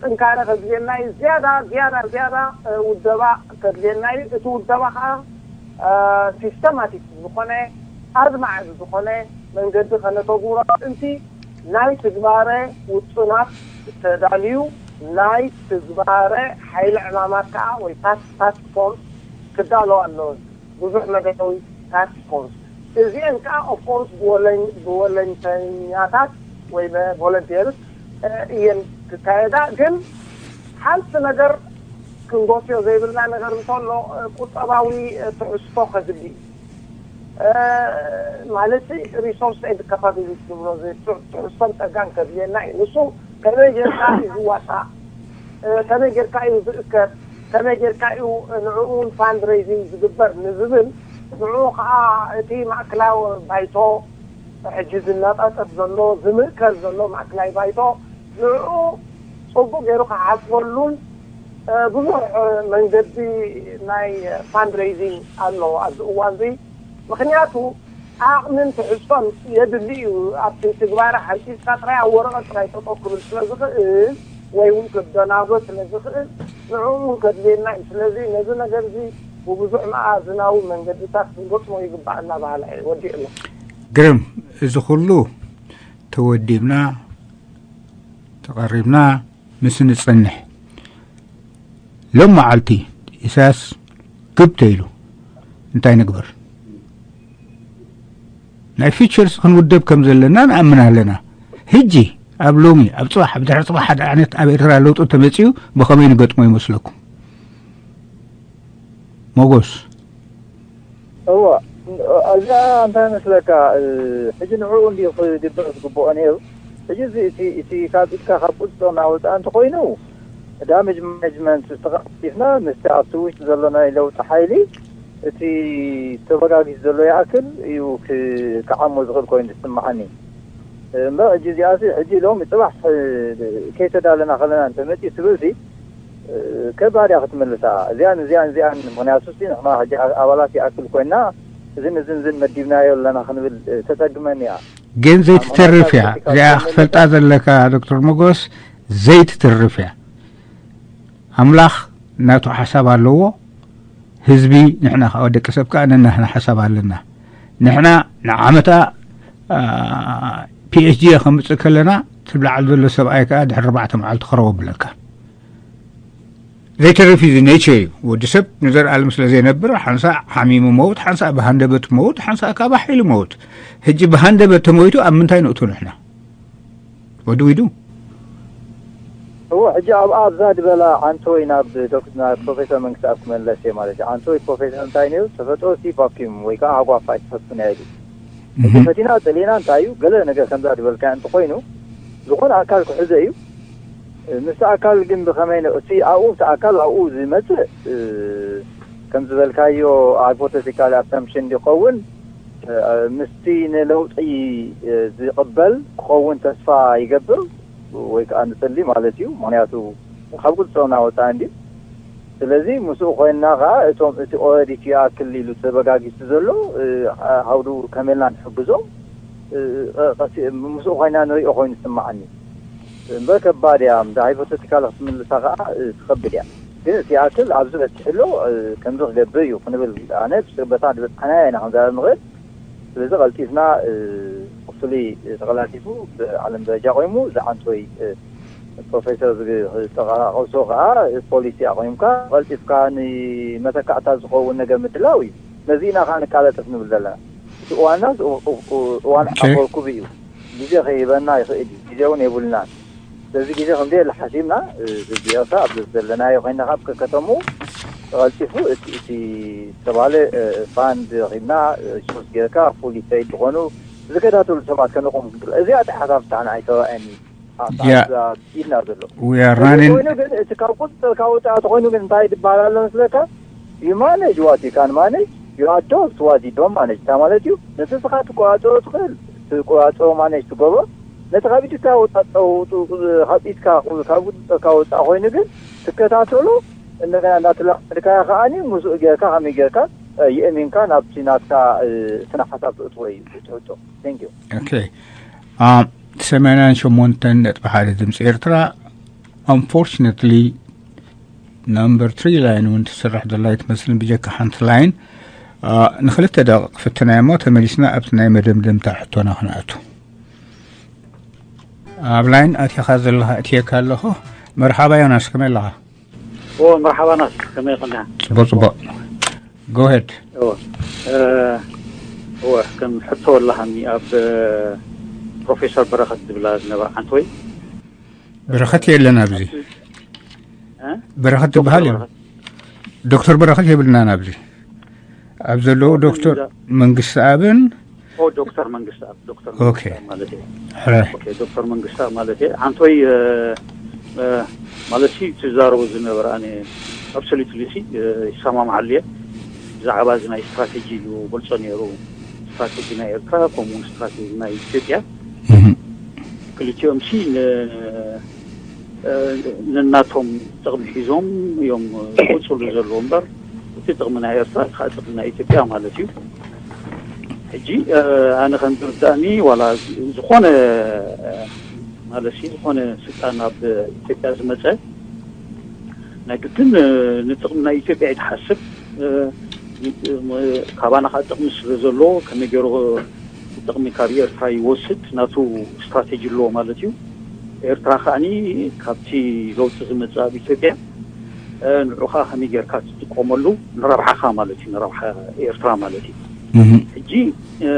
ጥንካረ ከድልየና እዩ። ዝያዳ ዝያዳ ዝያዳ ውደባ ከድልየና እዩ። እቲ ውደባ ከዓ ሲስተማቲክ ዝኾነ ኣድማዒ ዝኾነ መንገዲ ከነተግብሮ ምእንቲ ናይ ትግባረ ውጥናት ተዳልዩ ናይ ትግባረ ሓይሊ ዕማማት ከዓ ወይ ታስክ ፎርስ ክዳለዋ ኣለወን። ብዙሕ መደባዊ ታስክ ፎርስ እዚአን ከዓ ኦፍኮርስ ብወለንተኛታት ወይ ቮለንቴርስ እየን ክካየዳ። ግን ሓንቲ ነገር ክንጎስዮ ዘይብልና ነገር እንተሎ ቁጠባዊ ትሕዝቶ ከድሊ እዩ። ማለት resource and capability ዝብሎ ትሕዝቶን ጸጋን ከድልየና እዩ። ንሱ ከመይ ጌርካ እዩ ዝዋፃእ፣ ከመይ ጌርካ እዩ ዝእከብ፣ ከመይ ጌርካ እዩ ንዕኡ እውን fundraising ዝግበር ንዝብል፣ ንዕኡ ከዓ እቲ ማእከላዊ ባይቶ ሕጂ ዝነጣጠፍ ዘሎ ዝምእከል ዘሎ ማእከላይ ባይቶ ንዕኡ ፅቡቅ ገይሩ ክሓስበሉን ብዙሕ መንገዲ ናይ fundraising ኣሎ ኣብዚ እዋን እዚ። ምክንያቱ ዓቕምን ትሕዝቶን የድሊ እዩ። ኣብቲ ትግባረ ሓንፂፅካ ጥራይ ኣብ ወረቐት ጥራይ ጠጠው ክብል ስለ ዝኽእል ወይ እውን ክደናጎ ስለ ዝኽእል ንዕኡ እውን ከድልየና እዩ። ስለዚ ነዚ ነገር እዚ ብብዙሕ መኣዝናዊ መንገድታት ክንገጥሞ ይግባእ እናበሃላ እየ ወዲእና። ግርም፣ እዚ ኩሉ ተወዲብና ተቐሪብና ምስ ንጸንሕ፣ ሎም መዓልቲ ኢሳያስ ግብ ተይሉ እንታይ ንግበር? ናይ ፊቸርስ ክንውደብ ከም ዘለና ንኣምን ኣለና። ሕጂ ኣብ ሎሚ ኣብ ጽባሕ ኣብ ድሕሪ ጽባሕ ሓደ ዓይነት ኣብ ኤርትራ ለውጢ ተመጺኡ ብኸመይ ንገጥሞ ይመስለኩም? ሞጎስ። እወ፣ እዚኣ እንታይ መስለካ፣ ሕጂ ንዕኡ እንዲ ክግበር ዝግብኦ ነይሩ። ሕጂ እዚ እቲ እቲ ካብ ኢድካ ካብ ቁፅፅር እናወፃ እንተኮይኑ ዳሜጅ ማኔጅመንት ተቐልጢፍና ምስቲ ኣብቲ ውሽጢ ዘሎ ናይ ለውጢ ሓይሊ እቲ ተበጋጊስ ዘሎ ይኣክል እዩ ክዓሞ ዝኽእል ኮይኑ ዝስምዓኒ። እምበር ሕጂ እዚኣሲ ሕጂ ሎሚ ፅባሕ ከይተዳለና ከለና እንተመፂ ትብልሲ ከባድ እያ ክትምልሳ እዚኣን እዚኣን እዚኣን ምክንያቱ ሲ ንሕና ሕጂ ኣባላት ይኣክል ኮይና እዝን እዝን እዝን መዲብናዮ ኣለና ክንብል ተፀግመኒ እያ። ግን ዘይትተርፍ እያ እዚኣ ክትፈልጣ ዘለካ ዶክተር መጎስ። ዘይትተርፍ እያ። ኣምላኽ ናቱ ሓሳብ ኣለዎ። ህዝቢ ንሕና ከዓ ደቂ ሰብ ከዓ ነናህና ሓሳብ ኣለና። ንሕና ንዓመታ ፒኤችዲ ከምፅእ ከለና ትብላዓል ዘሎ ሰብኣይ ከዓ ድሕሪ ኣርባዕተ መዓልቲ ክረው ብለካ። ዘይተርፍ እዩ። ኔቸር እዩ። ወዲ ሰብ ንዘርኣለም ስለ ዘይነብር ሓንሳእ ሓሚሙ መውት፣ ሓንሳእ ብሃንደበት መውት፣ ሓንሳእ ካብ ሓይሉ መውት። ሕጂ ብሃንደበት ተሞይቱ ኣብ ምንታይ ንእቱ ንሕና? ወዲ ዊዱ እዎ ሕጂ ኣብኣ ኣብዛ ድበላ ዓንቶይ ናብ ዶክ ናብ ፕሮፌሰር መንግስቲ ኣብ ክመለስ እየ ማለት እዩ። ዓንቶይ ፕሮፌሰር እንታይ ነዩ ተፈጥሮ ሲ ቫኪዩም ወይ ከዓ ሃጓፋ ይትፈቱ ናይ ኢሉ። ሕጂ ፈቲና ጸሊና እንታይ እዩ ገለ ነገር ከምዛ ድበልካ እንተኮይኑ ዝኾነ ኣካል ክሕዞ እዩ። ምስቲ ኣካል ግን ብኸመይ ነው እቲ ኣብኡ እቲ ኣካል ኣብኡ ዝመጽእ ከም ዝበልካዮ ሃይፖቴቲካል ኣሰምፕሽን ይኸውን ምስቲ ንለውጢ ዝቕበል ክኸውን ተስፋ ይገብር ወይ ከዓ ንፅሊ ማለት እዩ። ምክንያቱ ካብ ቁፅፅርና ወፃኢ እንዲ ስለዚ ምስኡ ኮይንና ከዓ እቶም እቲ ኦዲት ይኣክል ኢሉ ተበጋጊሱ ዘሎ ሃውዱ ከመልና ንሕግዞ ምስኡ ኮይና ንሪኦ ኮይኑ ዝስማዓኒ እምበር ከባድ እያ እንደ ሃይፖቴቲካል ክትምልሳ ከዓ ትኸብድ እያ። ግን እቲ ይኣክል ኣብዚ በፂሑ ኣሎ ከምዚ ክገብር እዩ ክንብል ኣነ በታ ዝበፅሓናያ ኢና ክንዛረብ ንኽእል። ስለዚ ቀልጢፍና ፍሉይ ተቐላጢፉ ብዓለም ደረጃ ቆይሙ ዝዓንቶይ ፕሮፌሰር ዝተቐሳቐሶ ከዓ ፖሊሲ ኣቑምካ ቀልጢፍካ ንመተካእታ ዝኸውን ነገር ምድላው እዩ። ነዚ ኢና ከዓ ንቃለጥፍ ንብል ዘለና። እቲ እዋንና እዋን ኣፈርኩብ እዩ። ግዜ ከይህበና ይኽእል እዩ። ግዜ እውን የብልናን። ስለዚ ግዜ ከምዘየለ ሓሲብና ህዝቢ ኤርትራ ኣብ ዘለናዮ ኮይና ካብ ከከተሙ ቀልጢፉ እቲ ዝተባለ ፋንድ ረኺብና ሪሶርስ ጌርካ ፉል ዲተይል ዝኾኑ ዝከታተሉ ሰባት ከነቆም ክንክእል እዚኣ እቲ ሓሳብ ብታሕና ኣይተረኣየኒ ኢድና ዘሎ ኮይኑ ግን እቲ ካብ ቁፅፅር ካብ ወፃኢ ተኮይኑ ግን እንታይ ዝበሃል ኣሎ መስለካ you manage what you can manage you adopt what you don't manage እታ ማለት እዩ ነቲ ስኻ ትቆፃፀሮ ትኽእል ትቆፃፀሮ ማኔጅ ትገብሮ ነቲ ካብ ኢድካ ወፃ ካብ ኢድካ ካብ ቁፅፅርካ ወፃእ ኮይኑ ግን ትከታተሎ እንደገና እናተላልካዮ ከዓኒ ምስኡ ጌርካ ከመይ ጌርካ የእሚንካ ናብቲ ናትካ ስነ ሓሳብ ትእትዎ እዩ ትሕቶ thank you okay ሰማንያን ሸሞንተን ነጥቢ ሓደ ድምፂ ኤርትራ unfortunately number three line እውን ትስራሕ ዘላ ኣይትመስልን ብጀካ ሓንቲ line ንክልተ ደቂቕ ክፍትና እሞ ተመሊስና ኣብቲ ናይ መደምደምታ ሕቶና ክንኣቱ ኣብ line ኣቲኻ ዘለኻ እትየካ ኣለኹ መርሓባ ዮናስ ከመይ ኣለኻ መርሓባ ናስ ከመይ ይኾንካ ጽቡቅ ጽቡቅ go ahead እወ ከም ሕቶ ኣለሃኒ ኣብ ፕሮፌሰር በረኸት ዝብላ ዝነበር ዓንተወይ በረኸት የለን ኣብዚ በረኸት ዝበሃል ዶክተር በረኸት የብልናን ኣብዚ ኣብ ዘለዉ ዶክተር መንግስቲ ኣብን ኦ ዶክተር መንግስቲ ኣብ ዶክተር ኦኬ። መንግስቲ ኣብ ማለት እዩ። ሕራይ ኦኬ ዶክተር መንግስቲ ኣብ ማለት እዩ። ኣንቶይ እ፣ እ፣ ማለት ሲ ትዛረቡ ዝነበረ ኣነ ኣብሶሉትሊ ሲ እ፣ ይሰማምዓሉ እየ። ብዛዕባ እዚ ናይ ስትራቴጂ እዩ ገልጾ ነይሩ። ስትራቴጂ ናይ ኤርትራ ከምኡ እውን ስትራቴጂ ናይ ኢትዮጵያ እህ። ክልቲኦም ሲ ን- እ፣ ንናቶም ጥቕሚ ሒዞም እዮም ዝወፅሉ ዘለዉ እምበር እቲ ጥቕሚ ናይ ኤርትራ እቲ ከዓ ጥቕሚ ናይ ኢትዮጵያ ማለት እዩ። ሕጂ እ፣ ኣነ ከም ዝርዳእኒ ዋላ ዝኾነ ማለት ሲ ዝኾነ ስልጣን ኣብ ኢትዮጵያ ዝመፀ ናይ ግድን እ፣ ንጥቕሚ ናይ ኢትዮጵያ እዩ ትሓስብ እ፣ እ፣ ካባና ከዓ ጥቕሚ ስለ ዘለዎ ከመይ ገይሩ ጥቕሚ ካብ ኤርትራ ይወስድ ናቱ ስትራቴጂ ኣለዎ ማለት እዩ። ኤርትራ ከዓኒ ካብቲ ለውጢ ዝመፅእ ኣብ ኢትዮጵያ እ፣ ንዑኻ ከመይ ጌርካ ትጥቀመሉ ንረብሓኻ ማለት እዩ፣ ንረብሓ ኤርትራ ማለት እዩ። ሕጂ እ፣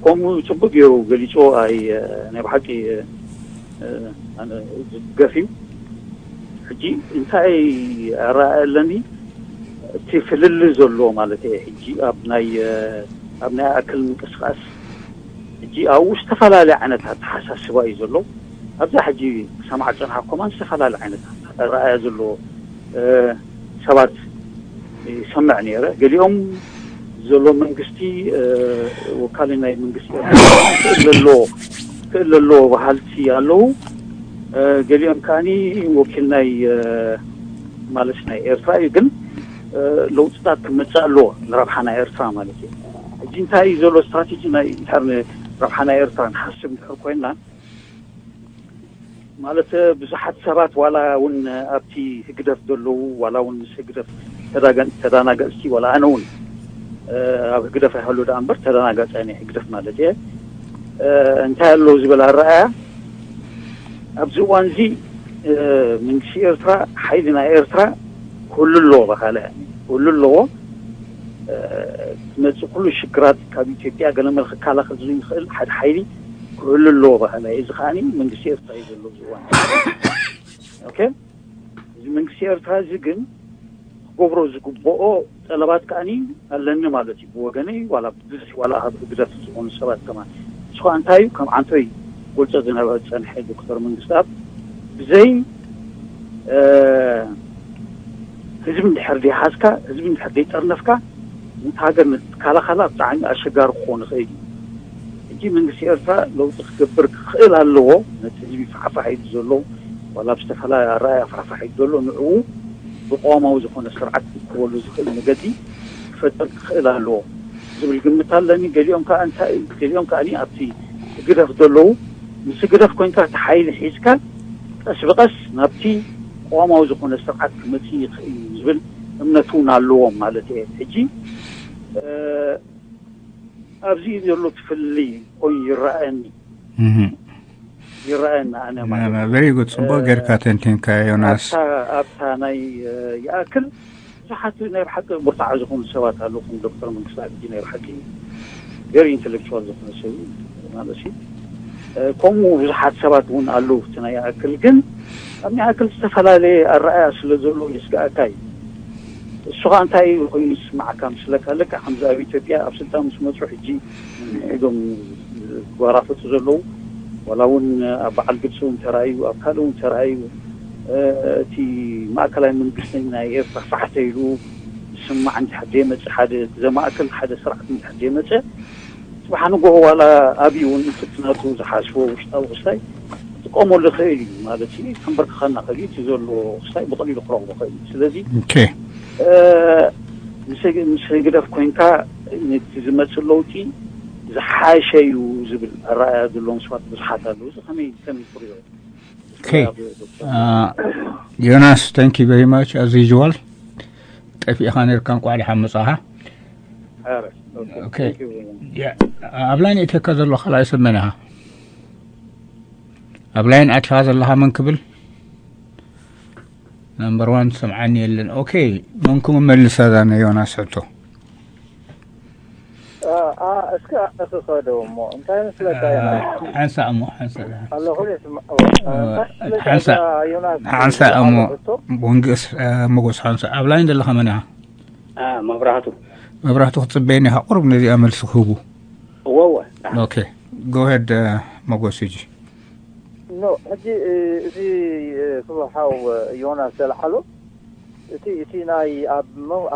ከምኡ ፅቡቅ ገይሩ ገሊፆ ኣይ እ፣ ናይ ብሓቂ እ፣ ኣነ ዝድገፍ እዩ። ሕጂ እንታይ ኣረኣእያ ኣለኒ እቲ ፍልል ዘሎ ማለት እየ። ሕጂ ኣብ ናይ ኣብ ናይ ኣክል ምንቅስቃስ ሕጂ ኣብኡ ዝተፈላለየ ዓይነት ኣተሓሳስባ እዩ ዘሎ። ኣብዛ ሕጂ ክሰማዕ ዝፀንሓ ኮማን ዝተፈላለየ ዓይነት ኣረኣእያ ዘለዎ እ፣ ሰባት ይሰምዕ ነይረ። ገሊኦም ዘሎ መንግስቲ እ፣ ወካሊ ናይ መንግስቲ ክእል ኣለዎ ክእል ኣለዎ በሃልቲ ኣለዉ። እ፣ ገሊኦም ከዓኒ ወኪል ናይ እ፣ ማለት ናይ ኤርትራ እዩ ግን እ፣ ለውጥታት ክመፅእ ኣለዎ ንረብሓ ናይ ኤርትራ ማለት እዩ። ሕጂ እንታይ እዩ ዘሎ ስትራቴጂ ናይ እንድሕር ንረብሓ ናይ ኤርትራ ንሓስብ እንድሕር ኮይንና ማለት ብዙሓት ሰባት ዋላ እውን ኣብቲ ህግደፍ ዘለዉ ዋላ እውን ምስ ህግደፍ ተዳገ- ተዳናገፅቲ ዋላ ኣነ እውን እ፣ ኣብ ህግደፍ ኣይሃሉ ደኣ እምበር ተዳናጋፂ ናይ ህግደፍ ማለት እየ እ፣ እንታይ ኣሎ ዝብል ኣረኣያ ኣብዚ እዋን እዚ እ፣ መንግስቲ ኤርትራ ሓይሊ ናይ ኤርትራ ክህሉ ኣለዎ በካለ ክህሉ ኣለዎ እ፣ ዝመፅእ ኩሉ ሽግራት ካብ ኢትዮጵያ ገለመለ ክከላኸል ዝኽእል ሓደ ሓይሊ ክህሉ ኣለዎ በካለ እዚ ከዓኒ መንግስቲ ኤርትራ እዩ ዘሎ ኣብዚ እዋን ኦኬ እዚ መንግስቲ ኤርትራ እዚ ግን ክገብሮ ዝግብኦ ጠለባት ከዓኒ ኣለኒ ማለት እዩ ብወገነይ ዋላ ብዙሕ ዋላ ካብ ህግደፍ ዝኾኑ ሰባት ከማን ንስኻ እንታይ እዩ ከም ዓንቶይ ጎልፀ ዝነበረ ዝፀንሐ ዶክተር መንግስታት ብዘይ እ፣ ህዝቢ እንድሕር ዘይሓዝካ ህዝቢ እንድሕር ዘይጠርነፍካ ነቲ ሃገር ንትካላኸላ ብጣዕሚ ኣሸጋሪ ክኾን ይኽእል እዩ ሕጂ መንግስቲ ኤርትራ ለውጢ ክገብር ክኽእል ኣለዎ ነቲ ህዝቢ ፋሕፋሕ ኢሉ ዘሎ ዋላ ብዝተፈላለየ ኣረኣያ ፋሕፋሕ ኢሉ ዘሎ ንዕኡ ብቆማዊ ዝኾነ ስርዓት ክርከበሉ ዝኽእል መገዲ ክፈጥር ክኽእል ኣለዎ ዝብል ግምት ኣለኒ ገሊኦም ከዓ እንታይ ገሊኦም ከዓ ኣብቲ ህግደፍ ዘለዉ ምስ ህግደፍ ኮይንካ እቲ ሓይሊ ሒዝካ ቀስ ብቐስ ናብቲ ቆማዊ ዝኾነ ስርዓት ክመፅእ ይኽእል እዩ ዝብል እምነት እውን ኣለዎም ማለት እየ ሕጂ ኣብዚ ዘሎ ትፍልይ ኮይኑ ይረኣየኒ ይረኣየኒ ኣነ ማለት very good ፅቡቅ ጌርካ ተንቲንካ ዮናስ ኣብታ ናይ ይኣክል ብዙሓት ናይ ብሓቂ ብርታዓ ዝኾኑ ሰባት ኣለዉ ከም ዶክተር መንግስቲ ኣቢ ናይ ብሓቂ very intellectual ዝኾነ ሰብ ማለት እዩ ከምኡ ብዙሓት ሰባት እውን ኣለዉ እቲ ናይ ይኣክል ግን ኣብ ናይ ይኣክል ዝተፈላለየ ኣረኣያ ስለ ዘሎ የስግኣካ እዩ እሱ ከዓ እንታይ ኮይኑ ዝስማዓካ ምስለካ ልካ ከምዚ ኣብ ኢትዮጵያ ኣብ ስልጣን ምስ መፁ ሕጂ ሕዶም ዝጓራፈጡ ዘለዉ ዋላ እውን ኣብ በዓል ግብፂ እውን ተራእዩ ኣብ ካልእ እውን ተራእዩ እቲ ማእከላይ መንግስቲ ናይ ኤርትራ ፋሕተ ኢሉ ዝስማዕ እንድሕር ደይመፅእ ሓደ ዘማእክል ሓደ ስርዓት እንድሕር ደይመፀ ፅባሕ ንጎሆ ዋላ ኣብዩ እውን እቲ ናቱ ዝሓስቦ ውሽጣዊ ክስታይ ክጥቀመሉ ይኽእል እዩ ማለት እዩ ከንበርክኸና ክእል እዩ እቲ ዘሎ ክስታይ ብቐሊሉ ክረኽቦ ክእል እዩ ስለዚ ኦኬ ምስ ህግደፍ ኮይንካ ነቲ ዝመፅእ ለውጢ ዝሓሸ እዩ ዝብል ኣረኣያ ዘለዎም ሰባት ብዙሓት ኣለዉ እዚ ከመይ ከመይ ትሪኦ ኦኬ ዮናስ thank you very much as usual ጠፊእኻ ነርካ እንቋዕ ደሓን መጻኻ ኦኬ ኣብ ላይን እተካ ዘሎ ካልኣይ ሰብ መን ኢኻ ኣብ ላይን ኣቲኻ ዘለኻ መን ክብል number one ሰምዓኒ የለን ኦኬ መን ክምመልሳ እዛ ናይ ዮናስ ሕቶ እስከ ክኸደው እሞ እንታይ መስለካ ሓንሳ እሞ ሓንሳ ኣለኹ ሓንሳ ሓንሳ እሞ ወንግስ መጎስ ሓንሳ ኣብ ላይን ዘለኻ መን ኢኻ መብራህቱ መብራህቱ ክትጽበየኒ ኢኻ ቁሩብ ነዚኣ መልሲ ክህቡ። ወወ Okay, go ahead. መጎስ ሕጂ ኖ ሕጂ እዚ ክቡር ሓው ዮናስ ዘልዓሎ እቲ እቲ ናይ ኣብ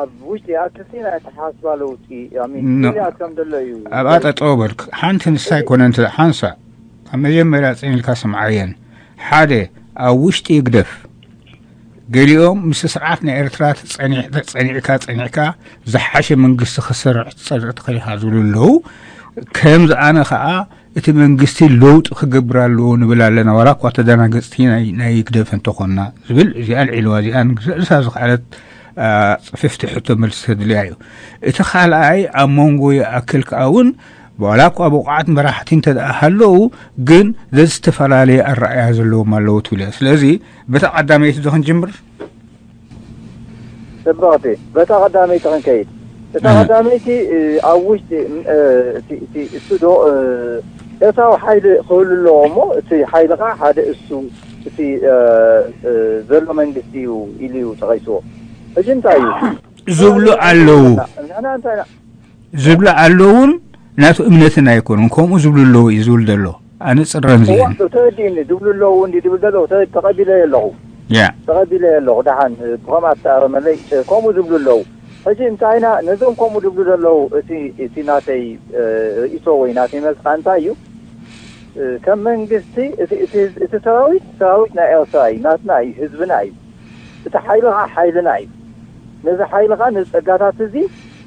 ኣብ ውሽጢ ኣክልቲ ናይ ኣተሓሳስባ ለውጢ ፍልያት ከም ዘሎ እዩ። ኣብኣ ጠጠው በልክ። ሓንቲ ንሳ ኣይኮነ እንተ ሓንሳ ኣብ መጀመርያ ጽን ኢልካ ስምዓየን። ሓደ፣ ኣብ ውሽጢ ይግደፍ፣ ገሊኦም ምስ ስርዓት ናይ ኤርትራ ጸኒዕካ ጸኒዕካ ዝሓሸ መንግስቲ ክሰርሕ ትጸርእ ትኽእል ኢኻ ዝብሉ ኣለዉ። ከምዚ ኣነ ከዓ እቲ መንግስቲ ለውጢ ክገብር ኣለዎ ንብል ኣለና፣ ዋላ እኳ ተደናገፅቲ ናይ ህግደፍ እንተኾንና ዝብል እዚኣ ኣልዒልዋ። እዚኣ ንርእሳ ዝኸኣለት ፅፍፍቲ ሕቶ መልሲ ተድልያ እዩ። እቲ ካልኣይ ኣብ መንጎ ይኣክል ከዓ እውን ዋላ እኳ ብቑዓት መራሕቲ እንተ ደኣ ሃለዉ ግን ዘዝተፈላለየ ኣረኣእያ ዘለዎም ኣለዉ ትብል እያ። ስለዚ በታ ቀዳመይቲ ዶ ክንጅምር? ጽብቕቲ፣ በታ ቀዳመይቲ ክንከይድ። እታ ቀዳመይቲ ኣብ ውሽጢ እሱ ዶ እታዊ ሓይሊ ክህሉ ኣለዎ እሞ እቲ ሓይሊ ከዓ ሓደ እሱ እቲ ዘሎ መንግስቲ እዩ ኢሉ እዩ ጠቒስዎ። ሕጂ እንታይ እዩ ዝብሉ ኣለዉ ንሕና እንታይ ኢና- ዝብሉ ኣለውን ናቱ እምነትን ኣይኮኑን። ከምኡ ዝብሉ ኣለዉ እዩ ዝብል ዘሎ። ኣነ ጽረን ዝየን ተወዲእኒ ዝብሉ ኣለዉ እንዲ ዝብል ዘለዉ ተቐቢለዮ ኣለኹ ያ ተቐቢለዮ ኣለኹ። ደሓን ብኸምኣ ተኣረመለይ። ከምኡ ዝብሉ ኣለዉ። ሕጂ እንታይና ነዞም ከምኡ ዝብሉ ዘለዉ እቲ እቲ ናተይ ርእይቶ ወይ ናተይ መልስኻ እንታይ እዩ? ከም መንግስቲ እቲ ሰራዊት ሰራዊት ናይ ኤርትራ እዩ፣ ናትና እዩ፣ ህዝብና እዩ። እቲ ሓይሊ ከዓ ሓይልና እዩ። ነዚ ሓይሊ ከዓ ነዚ ፀጋታት እዚ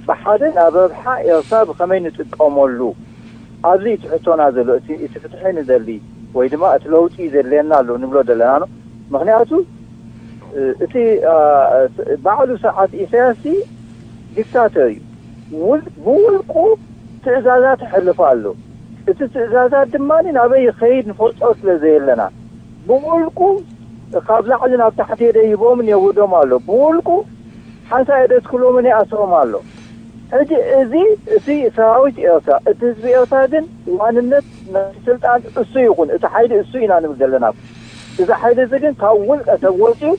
ብሓደ ናብ ረብሓ ኤርትራ ብኸመይ ንጥቀመሉ ኣብዚ እቲ ሕቶና ዘሎ እቲ ፍትሒ ንደሊ ወይ ድማ እቲ ለውጢ ዘድልየና ኣሎ ንብሎ ዘለና ነው። ምክንያቱ እቲ ባዕሉ ስርዓት ኢሳያስ ዲክታተር እዩ። ብውልቁ ትእዛዛት ይሕልፍ ኣሎ። እቲ ትእዛዛት ድማ ናበይ ይኸይድ ንፈልጦ ስለ ዘየለና ብውልቁ ካብ ላዕሊ ናብ ታሕቲ የደይቦምን የውርዶም ኣሎ። ብውልቁ ሓንሳ የደስክሎምን ይኣስሮም ኣሎ። ሕጂ እዚ እቲ ሰራዊት ኤርትራ እቲ ህዝቢ ኤርትራ ግን ዋንነት ናይ ስልጣን እሱ ይኹን እቲ ሓይሊ እሱ ኢና ንብል ዘለና። እዚ ሓይሊ እዚ ግን ካብ ውልቀ ሰብ ወፂኡ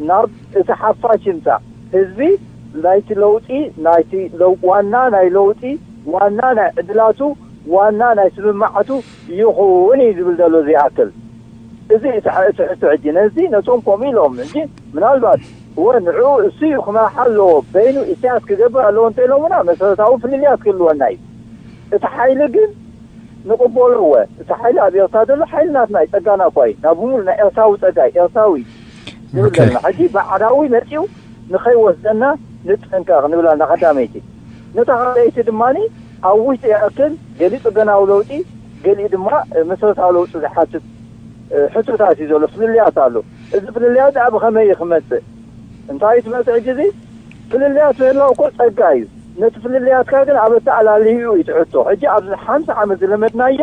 ናብ እቲ ሓፋሽ ይምፃእ። ህዝቢ ናይቲ ለውጢ ናይቲ ዋና ናይ ለውጢ ዋና ናይ ዕድላቱ ዋና ናይ ስምምዓቱ ይኹን እዩ ዝብል ዘሎ። ዘይኣክል እዚ እቲ ሕቶ ሕጂ ነዚ ነቶም ከምኡ ኢሎም እ ምናልባት እወ ንዕኡ እሱ እዩ ክመርሓ ኣለዎ በይኑ ኢሳያስ ክገብር ኣለዎ እንተ ኢሎምና መሰረታዊ ፍልልያት ክህልወና እዩ። እቲ ሓይሊ ግን ንቕበሎ እወ እቲ ሓይሊ ኣብ ኤርትራ ዘሎ ሓይሊ ናትና እዩ። ጸጋና እኳ እዩ ናብ ሙሉ ናይ ኤርትራዊ ጸጋ እዩ ኤርትራዊ እዩ ንብል ዘለና። ሕጂ ባዕዳዊ መጺኡ ንኸይወስደና ንጠንቀቕ ንብል ኣለና። ቀዳመይቲ ነታ ካልኣይቲ ድማ ኣብ ውሽጢ ይኣክል ገሊኡ ጽገናዊ ለውጢ ገሊኡ ድማ መሰረታዊ ለውጢ ዝሓትት ሕቶታት እዩ ዘሎ። ፍልልያት ኣሎ። እዚ ፍልልያት ደኣ ብኸመይ እዩ ክመጽእ? እንታይ እዩ ትመጽእ ሕጂ እዚ ፍልልያት ምህላው እኮ ጸጋ እዩ። ነቲ ፍልልያትካ ግን ኣብ ኣተኣላልይኡ እዩ ትሕቶ። ሕጂ ኣብዚ ሓምሳ ዓመት ዝለመድናዮ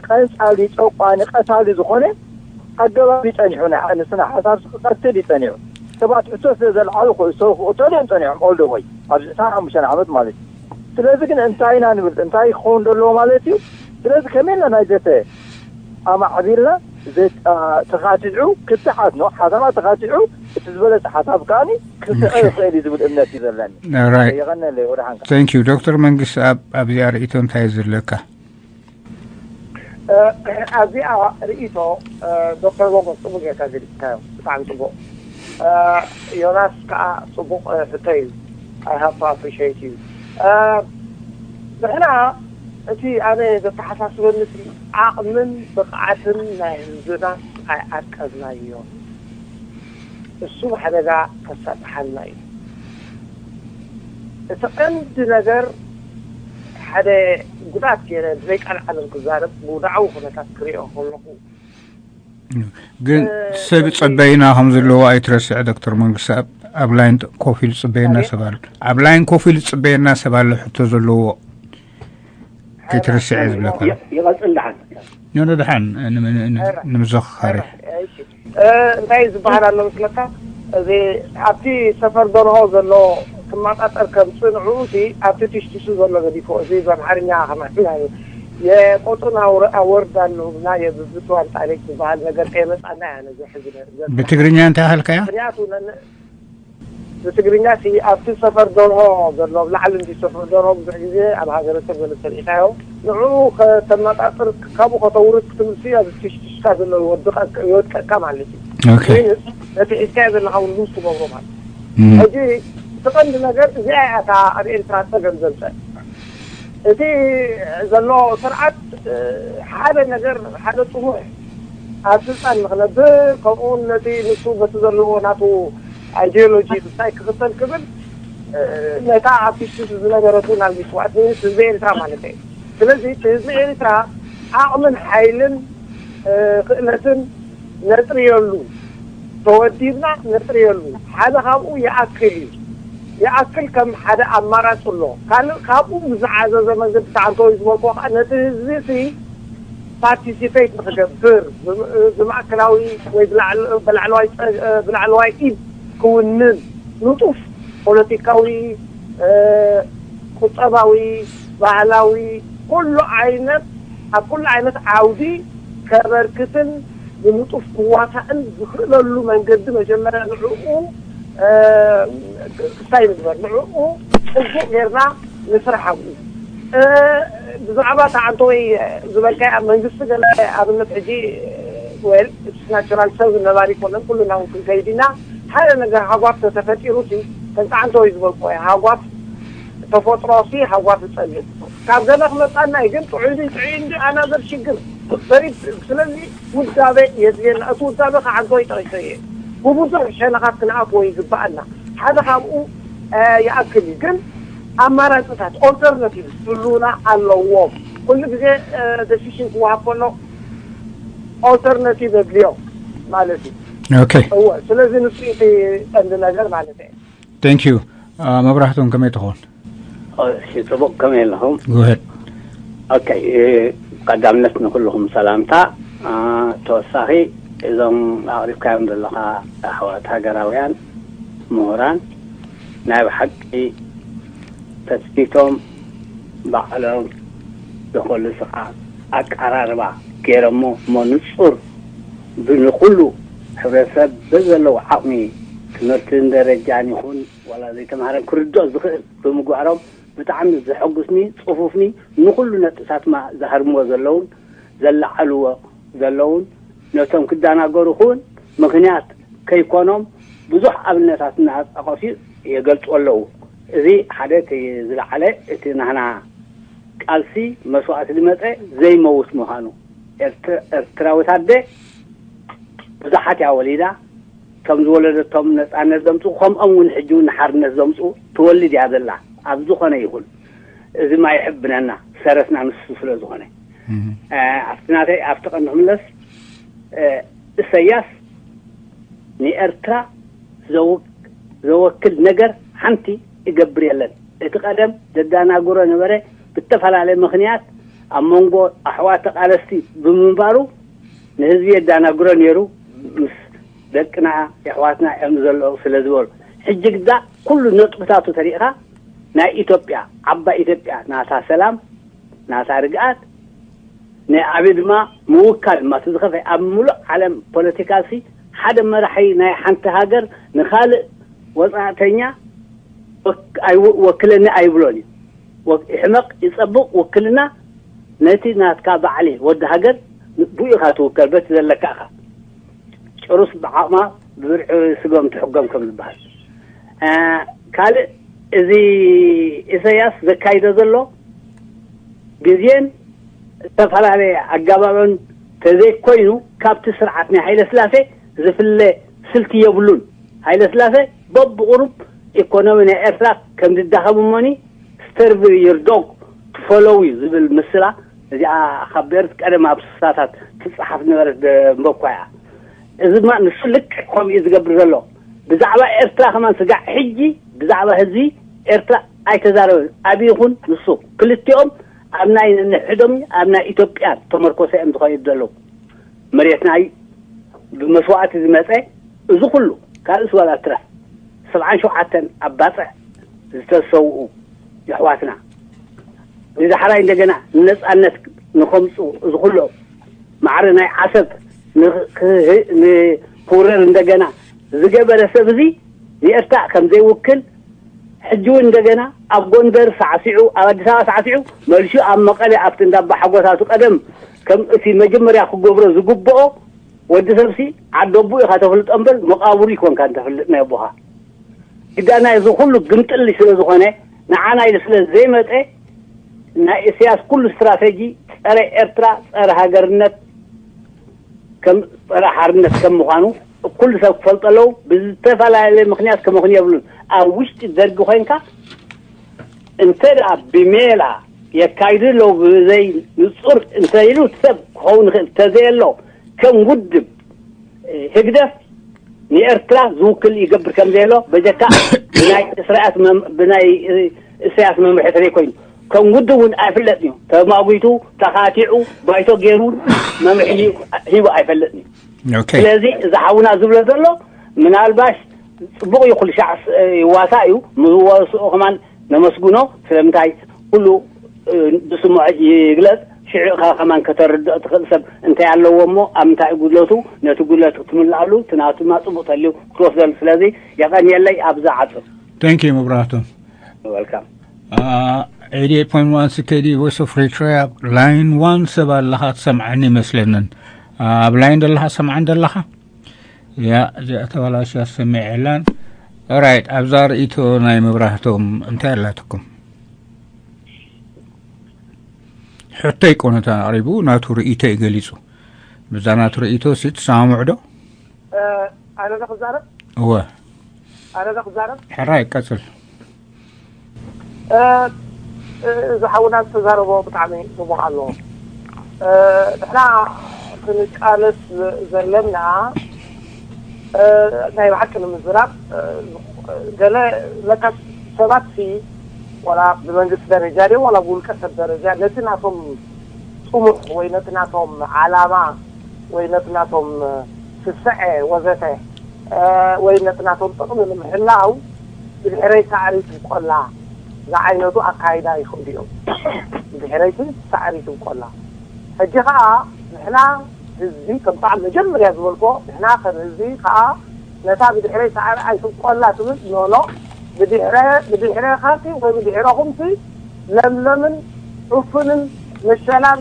ቀንጻሊ፣ ጨቋኒ፣ ቀታሊ ዝኾነ ኣገባብ ይጸኒሑ ንስነ ሓሳብ ክቀትል ይጸኒሑ። ሰባት ሕቶ ስለ ዘልዓሉ ክእሰሩ ክቕተሉ እዮም ጸኒሖም። ኦልዶ ወይ ኣብዚ ዕስራን ሓሙሽተን ዓመት ማለት እዩ። ስለዚ ግን እንታይ ኢና ንብል እንታይ ክኸውን ዘለዎ ማለት እዩ። ስለዚ ከመይ ኢልና ናይ ዘተ ኣማዕቢልና ተኻትዑ ክትሓት ነው ሓሳባት ተኻትዑ እቲ ዝበለጸ ሓሳብ ከዓኒ ክስዕር ይኽእል እዩ ዝብል እምነት እዩ ዘለኒ። ራይት የቐነለይ ወደ ሓንካ Thank you. ዶክተር መንግስት ኣብዚኣ ርእይቶ እንታይ እዩ ዘለካ? ኣብዚኣ ርእይቶ ዶክተር ሞጎስ ጽቡቅ ጌርካ ገሊጽካዮ ብጣዕሚ ጽቡቅ። ዮናስ ከዓ ጽቡቅ ሕቶ እዩ። I have to appreciate you. ንሕና እቲ ኣነ ዘተሓሳስበኒ እቲ ዓቕምን ብቕዓትን ናይ ህዝብና ኣይዓቀብናዮ። እሱ ሓደጋ ከሳጥሓልና እዩ። እቲ ቀንዲ ነገር ሓደ ጉዳት ገይረ ብዘይቃልዓለም ክዛረብ ብውድዓዊ ኩነታት ክሪኦ ከለኹ ግን ሰብ ይጸበይና ከም ዘለዎ ኣይትረስዕ። ዶክተር መንግስቲ ኣብ ላይን ኮፍ ኢሉ ዝጽበየና ሰብ ኣሎ። ኣብ ላይን ኮፍ ኢሉ ዝጽበየና ሰብ ኣሎ ሕቶ ዘለዎ ከይትረስዕ እየ ዝብለካ። ይቐጽል ደሓን ኖ ደሓን ንምዘኽኻሪ እንታይ ዝበሃል ኣሎ መስለካ? እዚ ኣብቲ ሰፈር ደርሆ ዘሎ ክመጣጠር ከም ጽንዑ እቲ ኣብቲ ትሽትሹ ዘሎ ገዲፎ እዚ ብኣምሓርኛ ከማዕና እዩ። የቆጡን ኣወርድ ኣሎ ብና የብብትዋን ጣሪቅ ዝበሃል ነገር ከየመጻና እያ ነዚ ሕዚ ዘ- ብትግርኛ እንታይ ሃልካያ? ምክንያቱ ነን- ብትግርኛ ሲ ኣብቲ ሰፈር ደርሆ ዘሎ ኣብ ላዕሊ እንዲ ሰፈር ደርሆ ብዙሕ ግዜ ኣብ ሃገረሰብ ገለ ሰሪሕካዮ ንዕኡ ከተመጣጥር ካብኡ ከተውርድ ክትብል ሲ ኣብ ትሽትሽካ ዘሎ ይወድቀካ ይወድቀካ ማለት እዩ። Okay። ግን ነቲ ሒዝካዮ ዘለካ እውን ሉዝ ትገብሮ ማለት እዩ። Mm. ሕጂ እቲ ቀንዲ ነገር እዚኣ እያ እታ ኣብ ኤርትራ ፀገም ዘምፀእ። እቲ ዘሎ ስርዓት ሓደ ነገር ሓደ ፅሙሕ ኣብ ስልጣን ንክነብር ከምኡውን ነቲ ንሱ በቲ ዘለዎ ናቱ ኣይዲዮሎጂ እንታይ ክኽተል ክብል ነታ ኣብ ፊሽቱ ዝነበረቱ ናብ ሚስዋዕት ህዝቢ ኤርትራ ማለት እዩ። ስለዚ እቲ ህዝቢ ኤርትራ ዓቕምን ሓይልን ክእለትን ነጥርየሉ ተወዲብና ነጥርየሉ ሓደ ካብኡ ይኣክል እዩ። ይኣክል ከም ሓደ ኣማራፂ ኣሎ። ካልእ ካብኡ ብዝዓዘዘ መንገዲ ተዓንተወይ ዝበልኮ ከዓ ነቲ ህዝቢ ሲ ፓርቲሲፔት ንክገብር ብማእከላዊ ወይ ብላዕለዋይ ኢድ ክውንን ንጡፍ ፖለቲካዊ፣ ቁጠባዊ፣ ባህላዊ ኩሉ ዓይነት ኣብ ኩሉ ዓይነት ዓውዲ ከበርክትን ብንጡፍ ክዋሳእን ዝኽእለሉ መንገዲ መጀመርያ ንዕኡ ክስታይ ንግበር። ንዕኡ ፅቡቕ ጌርና ንስራሕ ኣብኡ። ብዛዕባ ተዓንተወይ ዝበልካይ ኣብ መንግስቲ ገለ ኣብነት ሕጂ ወል ናቹራል ሰብ ነባሪ ኮነን ኩሉና እውን ክንከይድ ኢና። ሓደ ነገር ሃጓፍ ተተፈጢሩ ሲ ከም ተዓንተወይ ዝበልኮ ሃጓፍ ተፈጥሮ ሲ ሃጓፍ ይፀልእ ካብ ገለ ክመፃና እዩ። ግን ጥዑይ ጥዑይ እንዲ ኣናዘር ሽግር በሪድ። ስለዚ ውዳበ የድልየና። እቲ ውዳበ ከዓንተወይ ጠቂሰ እየ ብብዙሕ ሸነኻት ክንኣትዎ ይግባኣና። ሓደ ካብኡ ይኣክል እዩ። ግን ኣማራፅታት ኦልተርናቲቭ ክህልውና ኣለዎም። ኩሉ ግዜ ደሲሽን ክወሃብ ከሎ ኦልተርናቲቭ የድልዮ ማለት እዩ። Okay። እወ ስለዚ ንሱ እቲ ቀንዲ ነገር ማለት እዩ። Thank you። መብራህቶም ከመይ ትኾን? እሺ ጽቡቅ ከመይ ኣለኹም? Go ahead። Okay። ቀዳምነት ንኩልኹም ሰላምታ። ተወሳኺ እዞም ኣቕሪብካዮም ዘለኻ ኣሕዋት ሃገራውያን ምሁራን ናይ ብሓቂ ተስፊቶም ባዕሎም ዝኸሉ ስኻ ኣቀራርባ ገይሮሞ እሞ ንጹር ብንኩሉ ሕብረተሰብ በዘለዉ ዓቕሚ ትምህርትን ደረጃን ይኹን ዋላ ዘይተምሃረን ክርድኦ ዝኽእል ብምግባሮም ብጣዕሚ ዘሐጉስኒ ጽፉፍኒ ንኹሉ ነጥብታትማ ዝሃርምዎ ዘለውን ዘለዓልዎ ዘለውን ነቶም ክደናገሩ ክውን ምኽንያት ከይኮኖም ብዙሕ ኣብነታት እናጠቐሱ የገልጹ ኣለዉ። እዚ ሓደ እቲ ዝለዓለ እቲ ናህና ቃልሲ መስዋእቲ ዝመፀ ዘይመውት ምዃኑ ኤርትራዊት ኣደ ብዙሓት እያ ወሊዳ ከም ዝወለደቶም ነፃነት ዘምፅኡ ከምኦም እውን ሕጂ እውን ሓርነት ዘምፅኡ ትወልድ እያ ዘላ ኣብ ዝኾነ ይኹን እዚ ማይ ሕብነና ሰረትና ንሱ ስለ ዝኾነ ኣብቲ ናተይ ኣብቲ ቀንዲ ክምለስ እሰያስ ንኤርትራ ዘወክል ነገር ሓንቲ እገብር የለን። እቲ ቀደም ዘዳናግሮ ነበረ ብተፈላለየ ምኽንያት ኣብ መንጎ ኣሕዋት ተቃለስቲ ብምንባሩ ንህዝቢ የዳናግሮ ነይሩ ምስ ደቅና የሕዋትና እዮም ዘለዉ ስለ ዝበሉ ሕጂ ግዛ ኩሉ ነጥብታቱ ተሪእኻ ናይ ኢትዮጵያ ዓባይ ኢትዮጵያ ናታ ሰላም ናታ ርግኣት ናይ ኣበይ ድማ ምውካል ድማ እቲ ዝኸፍአ ኣብ ምሉእ ዓለም ፖለቲካሲ ሓደ መራሒ ናይ ሓንቲ ሃገር ንኻልእ ወፃእተኛ ወክለኒ ኣይብሎን እዩ። ሕመቕ ይፀብቕ ውክልና ነቲ ናትካ ባዕሊ ወዲ ሃገር ብኡ ኢኻ ትውከል በቲ ዘለካ ኢኻ ጭሩስ ብዓቕማ ብብርዒ ስጎም ትሕጎም ከም ዝበሃል ካልእ እዚ ኢሰያስ ዘካይዶ ዘሎ ግዜን ዝተፈላለየ ኣጋባብን ተዘይኮይኑ ካብቲ ስርዓት ናይ ሃይለ ስላሴ ዝፍለ ስልቲ የብሉን። ሃይለ ስላሴ በብቑሩብ ኢኮኖሚ ናይ ኤርትራ ከም ዝዳኸም እሞኒ ስተርቭ ዩር ዶግ ትፎሎው እዩ ዝብል ምስላ እዚኣ ካብ ቤርት ቀደም ኣብ ስሳታት ትፀሓፍ ነበረት ደንበኳ እያ። እዚ ድማ ንሱ ልክዕ ከምኡ እዩ ዝገብር ዘሎ። ብዛዕባ ኤርትራ ከማን ስጋዕ ሕጂ ብዛዕባ ህዝቢ ኤርትራ ኣይተዛረበን። ኣብ ይኹን ንሱ ክልቲኦም ኣብ ናይ ንሕዶም ኣብ ናይ ኢትዮጵያ ተመርኮሰ እዮም ዝኸይዱ ዘለዉ። መሬትና እዩ ብመስዋእቲ ዝመፀ እዚ ኩሉ ካልእስ ዋላ ትረፍ ሰብዓን ሸውዓተን ኣብ ባፅዕ ዝተሰውኡ የሕዋትና ንዳሕራይ እንደገና ንነፃነት ንኸምፁ እዚ ኩሎም ማዕረ ናይ ዓሰብ ንክውረር እንደገና ዝገበረ ሰብ እዚ ንኤርትራ ከም ዘይውክል ሕጂ እውን እንደገና ኣብ ጎንደር ሳዕሲዑ፣ ኣብ ኣዲስ ኣበባ ሳዕሲዑ፣ መልሹ ኣብ መቐለ ኣብቲ እንዳ ኣባ ሓጎሳቱ ቀደም ከም እቲ መጀመርያ ክገብሮ ዝግብኦ፣ ወዲ ሰብሲ ዓደቡ ኢኻ ተፍልጦ እምበር መቓብሩ ይኮንካ እንተፍልጥ ናይ ኣቦኻ። ግዳና እዚ ኩሉ ግምጥል ስለ ዝኾነ፣ ንዓና ኢሉ ስለ ዘይመጸ፣ ናይ ኢሳያስ ኩሉ ስትራተጂ ጸረ ኤርትራ፣ ጸረ ሃገርነት፣ ከም ጸረ ሓርነት ከም ምዃኑ ኩሉ ሰብ ክፈልጦ ኣለዎ። ብዝተፈላለየ ምኽንያት ከመኽንዮ የብሉን። ኣብ ውሽጢ ደርጊ ኮይንካ እንተ ደኣ ብሜላ የካይዱ ኣለዉ ብዘይ ንጹር እንተ ኢሉ ሰብ ክኸውን ይኽእል፣ ተዘየሎ ከም ውድብ ህግደፍ ንኤርትራ ዝውክል ይገብር ከም ዘየሎ በጀካ ብናይ እስራያስ መም- ብናይ ኢሳያስ መምርሒ ተዘይኮይኑ ከም ውድብ እውን ኣይፍለጥን እዩ። ተማጒቱ ተኻቲዑ ባይቶ ገይሩ እውን መምርሒ ሂቡ ኣይፈልጥን እዩ። ኦኬ ስለዚ እዚ ሓውና ዝብሎ ዘሎ ምናልባሽ ጽቡቕ እዩ፣ ኩሉ ሻዕ ይዋሳ እዩ። ምስ ወስኡ ከማን ነመስግኖ። ስለምንታይ ኩሉ ዝስምዖ ይግለጽ። ሽዑ ኢኻ ከማን ከተርድኦ ትኽእል ሰብ እንታይ ኣለዎ እሞ ኣብ ምንታይ እዩ ጉድለቱ፣ ነቲ ጉድለት ክትምልኣሉ እቲ ናቱ ድማ ጽቡቕ ተልዩ ክትወስደሉ። ስለዚ የቐንየለይ ኣብዛ ዓጽር። Thank you መብራህቱ። Welcome። Eighty-eight point one C K D Voice of Eritrea, line one ሰብ ኣለኻ ትሰምዓኒ ይመስለንን። ኣብ line ዘለኻ ሰምዓን ዘለኻ? ያ እዚኣ ተበላሽያ ሰሚዐ የላን። Alright፣ ኣብዛ ርእይቶ ናይ መብራህቶም እንታይ ኣላትኩም? ሕቶ ይኮነታ ኣቕሪቡ ናቱ ርእይቶ እዩ ገሊጹ። ብዛ ናቱ ርእይቶ ሲ ትሰማምዑ ዶ? ኣነ ዶ ክዛረብ? እወ ኣነ ዶ ክዛረብ? ሕራይ ቀጽል። እዚ ሓውና ዝተዛረቦ ብጣዕሚ ጽቡቕ ኣሎ። ንሕና ክንቃለስ ዘለና ናይ ብሓቂ ንምዝራብ ገለ ለካ ሰባት ሲ ዋላ ብመንግስቲ ደረጃ ድዮም ዋላ ብውልቀ ሰብ ደረጃ ነቲ ናቶም ጥሙሕ ወይ ነቲ ናቶም ዓላማ ወይ ነቲ ናቶም ስስዐ ወዘተ ወይ ነቲ ናቶም ጥቕሚ ንምሕላው ብድሕረይ ሳዕሪ ትብቆላ ዝዓይነቱ ኣካይዳ ይኽእሉ እዮም። ብድሕረይ ግን ሳዕሪ ትብቆላ። ሕጂ ከዓ ንሕና ህዝቢ ከም በዓል መጀመርያ ዝበልኮ ንሕና ከም ህዝቢ ከዓ ነታ ብድሕረይ ሳዕሪ ኣይትብቆላ ትብል ኖኖ ብድሕረ ብድሕረኻሲ ወይ ብድሕረኹምሲ ለምለምን ዕፉንን መሸላን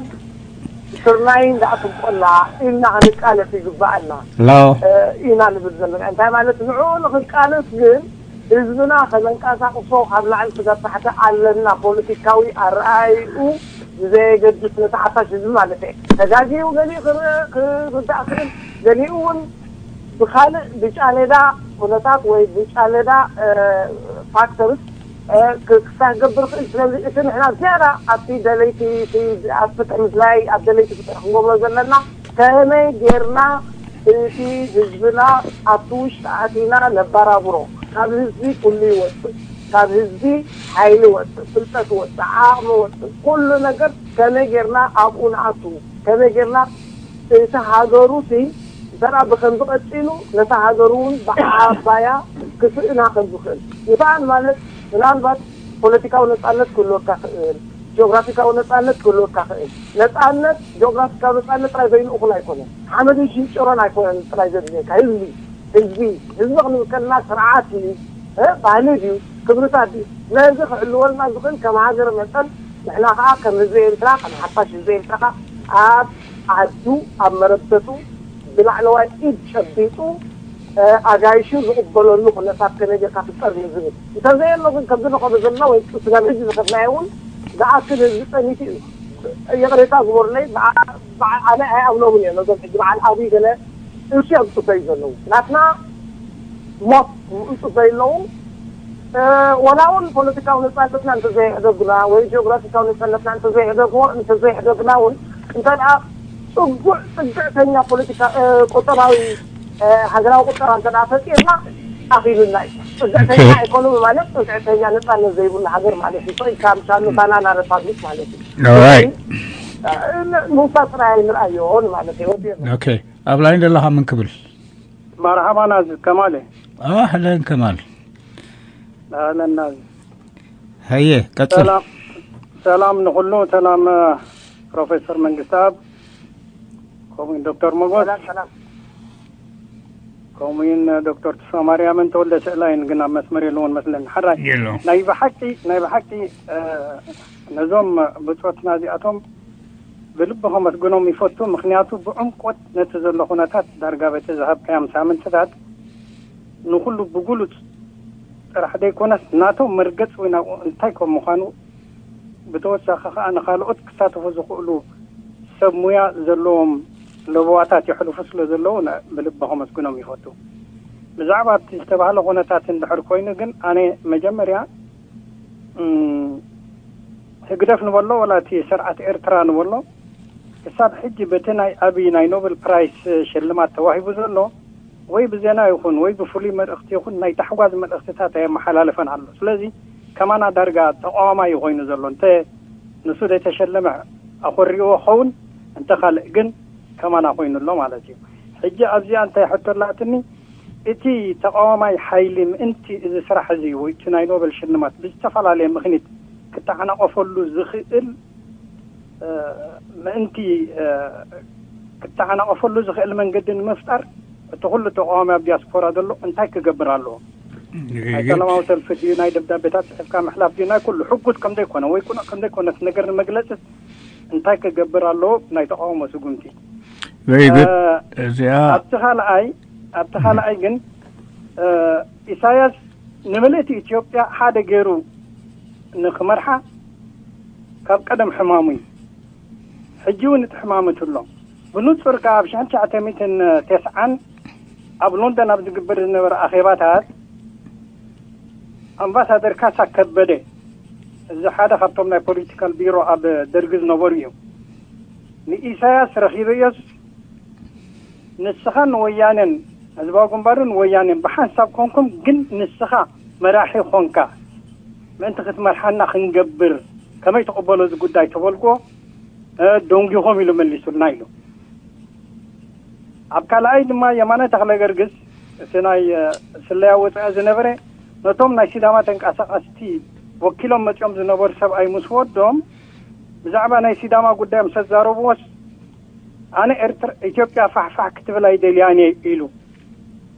ስርናይን ደኣ ትብቆላ ኢልና ክንቃለስ ይግባኣና ሎ ኢና ንብል ዘለና። እንታይ ማለት ንዕኡ ንክቃለስ ግን ህዝብና ከነንቀሳቅሶ ካብ ላዕሊ ስጋብ ታሕቲ ኣለና። ፖለቲካዊ ኣረኣይኡ ብዘየገድስ ነቲ ሓፋሽ ህዝቢ ማለት እየ። ተጋጊዩ ገሊኡ ክርዳእ ክእል ገሊኡ እውን ብካልእ ብጫሌዳ ኩነታት ወይ ብጫሌዳ ፋክተርስ ክሳገብር ክእል። ስለዚ እቲ ንሕና ዝያዳ ኣብቲ ደለይቲ ኣብ ፍትሒ ምስላይ ኣብ ደለይቲ ፍትሒ ክንገብሮ ዘለና ከመይ ጌርና እቲ ህዝብና ኣብቲ ውሽጢ ኣቲና ነባራብሮ። ካብ ህዝቢ ኩሉ ይወፅእ፣ ካብ ህዝቢ ሓይሊ ወፅእ፣ ፍልጠት ወፅእ፣ ዓቕሚ ወፅእ፣ ኩሉ ነገር ከመይ ጌርና ኣብኡ ንኣቱ፣ ከመይ ጌርና እቲ ሃገሩ ሲ እንተ ብከምዚ ቀፂሉ ነታ ሃገሩ እውን ብዓባያ ክስእና ከም ዝኽእል ምፍኣን ማለት ምናልባት ፖለቲካዊ ነፃነት ክህልወካ ክእል፣ ጂኦግራፊካዊ ነፃነት ክህልወካ ክእል። ነፃነት ጂኦግራፊካዊ ነፃነት ጥራይ በይኑ እኹል ኣይኮነን። ሓመድን ሽንጭሮን ኣይኮነን ጥራይ ዘድልየካ ህዝቢ ህዝቢ ህዝቢ ክንብል ከለና ስርዓት እዩ፣ ባህሊ ድዩ፣ ክብርታት ድዩ፣ ነዚ ክሕልወልና ዝኽእል ከም ሃገር መጠን ንሕና ከዓ ከም ህዝቢ ኤርትራ ከም ሓፋሽ ህዝቢ ኤርትራ ከዓ ኣብ ዓዱ ኣብ መረበቱ ብላዕለዋይ ኢድ ጨቢጡ ኣጋይሹ ዝቕበለሉ ኩነታት ከመይ ጌርካ ክፍጠር እዩ ዝብል እንተዘየሎ ግን ከምዚ ንኸዶ ዘለና ወይ ስጋብ ሕጂ ዝኸድናዮ እውን ዝኣክል ህዝቢ ፀኒቱ እዩ። ይቕሬታ ግበሩለይ ኣነ ኣይኣምኖምን እየ ነዞም ሕጂ በዓል ኣብይ ገለ እሱ እዮም ዝፅበዩ ዘለዉ ናትና ሞት ዝፅበዩ ኣለዉ። ዋላ እውን ፖለቲካዊ ነፃነትና እንተዘይሕደጉና ወይ ጂኦግራፊካዊ ነፃነትና እንተዘይሕደግዎ እንተዘይሕደግና እውን እንተ ደኣ ፅቡዕ ፅግዕተኛ ፖለቲካ ቁጠባዊ ሃገራዊ ቁጠባ እንተ ደኣ ፈጢርና ኣኺሉና እዩ። ፅግዕተኛ ኢኮኖሚ ማለት ፅግዕተኛ ነፃነት ዘይብሉ ሃገር ማለት እዩ። ኢልካ ምሻኑ ባናና ረፓብሊክ ማለት እዩ። Alright. ምውሳድ ጥራይ ኣይንርኣዮ ንማለት እዩ። ወዲኤና Okay. ኣብ line ዘለኻ ምን ክብል? መርሓባ ናዚ ከማል። ኣህለን ከማል። ኣህለን ናዚ። ሀየ ቀጽል። ሰላም ሰላም ንኹሉ ሰላም ፕሮፌሰር መንግስታብ ከምኡ ዶክተር መጎስ ሰላም ሰላም። ከምኡውን ዶክተር ተስፋ ማርያምን ተወልደ ስእላይን ግን ኣብ መስመር የለውን መስለኒ። ሓራይ የለውም። ናይ ብሓቂ ናይ ብሓቂ ነዞም ብጾትና እዚኣቶም ብልቢ ከመስግኖም ይፈቱ። ምክንያቱ ብዕምቆት ነቲ ዘሎ ኩነታት ዳርጋ በቲ ዝሃብካዮም ሳምንትታት ንኩሉ ብጉሉጽ ጥራሕ ዘይኮነስ ናቶም መርገጽ ወይ ናብኡ እንታይ ከም ምዃኑ ብተወሳኺ ከዓ ንካልኦት ክሳተፉ ዝኽእሉ ሰብ ሙያ ዘለዎም ለበዋታት የሕልፉ ስለ ዘለዉ ብልቢ ከመስግኖም ይፈቱ። ብዛዕባ እቲ ዝተባህለ ኩነታት እንድሕር ኮይኑ ግን ኣነ መጀመርያ ህግደፍ ንበሎ ወላ እቲ ስርዓት ኤርትራ ንበሎ ክሳብ ሕጂ በቲ ናይ ኣብይ ናይ ኖበል ፕራይስ ሽልማት ተዋሂቡ ዘሎ ወይ ብዜና ይኹን ወይ ብፍሉይ መልእኽቲ ይኹን ናይ ታሕጓዝ መልእኽትታት ኣየመሓላለፈን ኣሎ። ስለዚ ከማና ዳርጋ ተቃዋማይ ኮይኑ ዘሎ እንተ ንሱ ዘይተሸለመ ኣኾሪዎ ኸውን እንተ ካልእ ግን ከማና ኮይኑ ኣሎ ማለት እዩ። ሕጂ ኣብዚኣ እንታይ ሕቶ ኣላትኒ? እቲ ተቃዋማይ ሓይሊ ምእንቲ እዚ ስራሕ እዚ ወይ እቲ ናይ ኖበል ሽልማት ብዝተፈላለየ ምኽኒት ክተዓናቀፈሉ ዝኽእል ምእንቲ ክተዓናቀፈሉ ዝኽእል መንገዲ ንምፍጣር እቲ ኩሉ ተቃዋሚ ኣብ ዲያስፖራ ዘሎ እንታይ ክገብር ኣለዎ? ናይ ሰላማዊ ሰልፊ ድዩ ናይ ደብዳቤታት ፅሒፍካ ምሕላፍ ድዩ ናይ ኩሉ ሕጉት ከምዘይኮነ ወይ ቁኑዕ ከምዘይኮነ እቲ ነገር ንመግለፂ እንታይ ክገብር ኣለዎ? ናይ ተቃውሞ ስጉምቲ እዚኣ ኣብቲ ካልኣይ ኣብቲ ካልኣይ ግን ኢሳያስ ንምልእቲ ኢትዮጵያ ሓደ ገይሩ ንክመርሓ ካብ ቀደም ሕማሙ እዩ። ሕጂ እውን እቲ ሕማም እትሎ ብንጹር ከኣ ኣብ ሽሕን ትሽዓተ ሚእትን ተስዓን ኣብ ሎንደን ኣብ ዝግበር ዝነበረ ኣኼባታት ኣምባሳደር ካሳ ከበደ እዚ ሓደ ካብቶም ናይ ፖለቲካል ቢሮ ኣብ ደርጊ ዝነበሩ እዮም። ንኢሳያስ ረኺበዮስ ንስኻን ወያኔን ህዝባዊ ግንባርን ወያኔን ብሓንሳብ ኮንኩም ግን ንስኻ መራሒ ኮንካ ምእንቲ ክትመርሓና ክንገብር ከመይ ትቕበሎ እዚ ጉዳይ ተበልክዎ ደንጊኾም ኢሉ መሊሱልና ኢሉ። ኣብ ካልኣይ ድማ የማነ ተኽለ ገርግስ እቲ ናይ ስለያ ወፃኢ ዝነበረ ነቶም ናይ ሲዳማ ተንቀሳቐስቲ ወኪሎም መፂኦም ዝነበሩ ሰብኣይ ምስ ወዶም ብዛዕባ ናይ ሲዳማ ጉዳይ ምስ ኣዛረብዎስ ኣነ ኤርትራ ኢትዮጵያ ፋሕፋሕ ክትብል ኣይደልያን እየ ኢሉ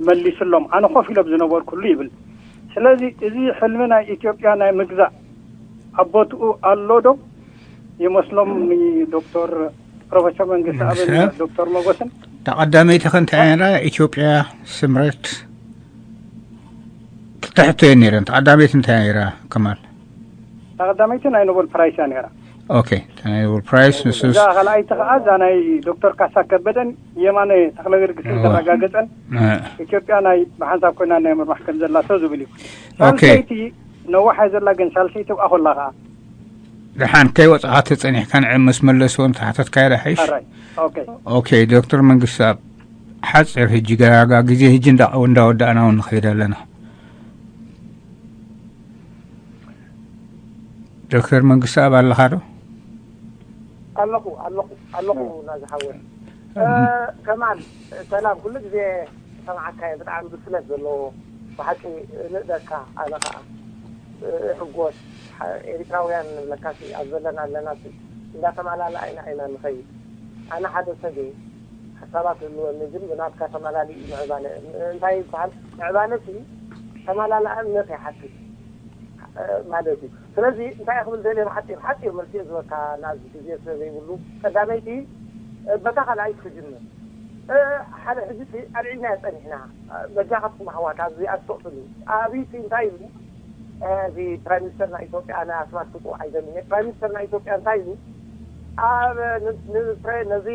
መሊስሎም። ኣነ ኮፍ ኢሎም ዝነበርኩሉ ይብል። ስለዚ እዚ ሕልሚ ናይ ኢትዮጵያ ናይ ምግዛእ ኣብ ቦትኡ ኣሎ ዶ ይመስሎም? ዶክተር ፕሮፌሰር መንግስቲ ኣብን ዶክተር መጎስን ተቐዳመይቲ ከ እንታይ ነራ ኢትዮጵያ ስምረት ክልተ ሕቶ እየን ነይረን። ተቐዳመይቲ እንታይ ነራ ከማል? ተቐዳመይቲ ናይ ኖበል ፕራይስ እያ ነይራ። ኦኬ፣ ናይ ኖበል ፕራይስ ንሱ እዛ ካልኣይቲ ከዓ እዛ ናይ ዶክተር ካሳ ከበደን የማነ ተኽለ ጊዮርጊስን እዋ። ተረጋገፀን እ። ኢትዮጵያ ናይ ብሓንሳብ ኮይና ናይ ምርባሕ ከም ዘላቶ ዝብል እዩ። ኦኬ። ሳልሰይቲ ነዋሕ እያ ዘላ ግን ሳልሰይቲ ኣብኣ ኮላ ከዓ ደሓን ከይወፃኻ ተፀኒሕካ ንዐ ምስ መለስዎ እንተሓተትካዮ ዶ ሓይሽ? ሓራይ። ኦኬ። ኦኬ ዶክተር መንግስቱ ኣብ ሓፂር ህጂ ገራጋ ግዜ ህጂ እንዳ- እንዳወዳእና እውን ንኸይድ ኣለና። ዶክተር መንግስቱ ኣብ ኣለኻ ዶ? ኣለኹ ኣለኹ ኣለኹ ናዝሓወ ከማል ሰላም ኩሉ ግዜ ሰማዓካ እየ ብጣዕሚ ብስለት ዘለዎ ብሓቂ ንእደካ ኣነ ከዓ እሕጎስ ኤሪትራውያን ንብለካ ኣብ ዘለና ኣለና እንዳተማላላ ኢና ኢና ንኸይድ ኣነ ሓደ ሰብ እየ ሓሳባት ህልወኒ ግን ብናትካ ተማላሊ እዩ ምዕባለ እንታይ ይበሃል ምዕባለ ሲ ተማላላ እምነት ይሓትት ማለት እዩ። ስለዚ እንታይ ክብል ደልየ ብሓፂር ሓፂር መልሲ ዝወካ ናዚ ግዜ ስለ ዘይብሉ ቀዳመይቲ በታ ካልኣይቲ ክጅምር ሓደ ሕጂ ኣልዒልናዮ ፀኒሕና በጃኻትኩም ኣሕዋት ኣብዚ ኣስተቕፍሉ ኣብይቲ እንታይ ኢሉ እዚ ፕራይም ሚኒስተር ናይ ኢትዮጵያ ኣነ ኣስማት ክፅውዕ ኣይደልን እየ ፕራይም ሚኒስተር ናይ ኢትዮጵያ እንታይ ኢሉ ኣብ ነዚ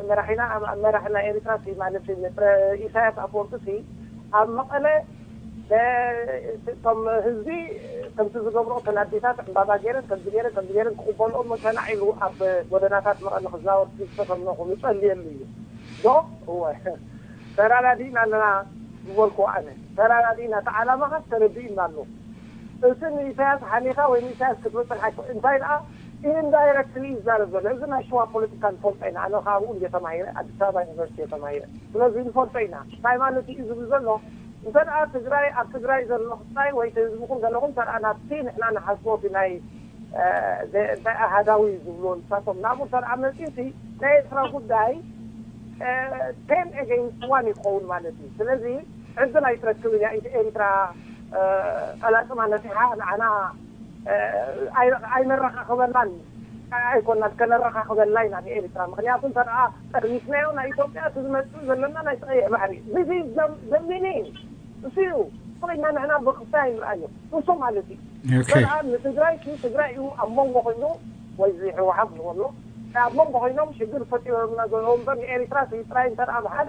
መራሒና መራሒ ናይ ኤሪትራ ማለት ኢሳያስ ኣፈወርቂ ኣብ መቐለ እቶም ህዝቢ ከምቲ ዝገብሮ እተን ኣዴታት ዕምባባ ገይረን ከምዚ ገይረን ከምዚ ገይረን ክቕበልኦም መቀናዕ ኢሉ ኣብ ጎደናታት መቐለ ክዛወር ዝፈተምነኹም ይጸልየሉ እዩ ዶ እወ ተራዳዲእና ኣለና ዝበልኩ ኣነ ተራዳዲእና እቲ ዓላማኻስ ተረዲእና ኣሎ እቲ ንኢሳያስ ሓኒኻ ወይ ንኢሳያስ ክትብል ፅንሓ እንታይ ደኣ ኢንዳይረክትሊ ይዛረብ ዘሎ እዚ ናይ ሽዋ ፖለቲካ ንፈልጦ ኢና ኣነ ካብኡ እንደ ተማሂረ ኣዲስ ኣበባ ዩኒቨርሲቲ ተማሂረ ስለዚ ንፈልጦ ኢና እንታይ ማለት እዩ ዝብል ዘሎ እንተ ደኣ ትግራይ ኣብ ትግራይ ዘሎ ክስታይ ወይ ህዝብኹም ዘለኹም እንተ ደኣ ናብቲ ንሕና ንሓስቦ እቲ ናይ እንታይ ኣሃዳዊ ዝብልዎ ንሳቶም ናብኡ እንተ ደኣ መፂኡ እቲ ናይ ኤርትራ ጉዳይ ቴን ኤገይንስት ዋን ይኸውን ማለት እዩ ስለዚ ዕድል ኣይትረክብን እያ። ኢት- ኤርትራ እ፣ ጠላጥማ ነፊሓ ንዓና እ፣ ኣይ- ኣይነረኻኽበላን ኣይኮናን፣ ከነረኻኽበላ ኢና ንኤርትራ። ምክንያቱ እንተ ደኣ ጠርኒፍናዮ ናይ ኢትዮጵያ እቲ ዝመጽእ ዘለና ናይ ቀይሕ ባሕሪ። This is the- the meaning። እሱ እዩ። ኮይና ንሕና ብክፍታ ኣይንርኣዮ። እሱ ማለት እዩ። ኦኬ። ሰብኣብ ንትግራይ ሲ ትግራይ እዩ ኣብ መንጎ ኮይኑ ወይ እዚ ህወሓት ዝበሎ ኣብ መንጎ ኮይኖም ሽግር ፈጢሮምና ዘለዉ እምበር ንኤርትራ ሲ ጥራይ እንተ ደኣ ብሓደ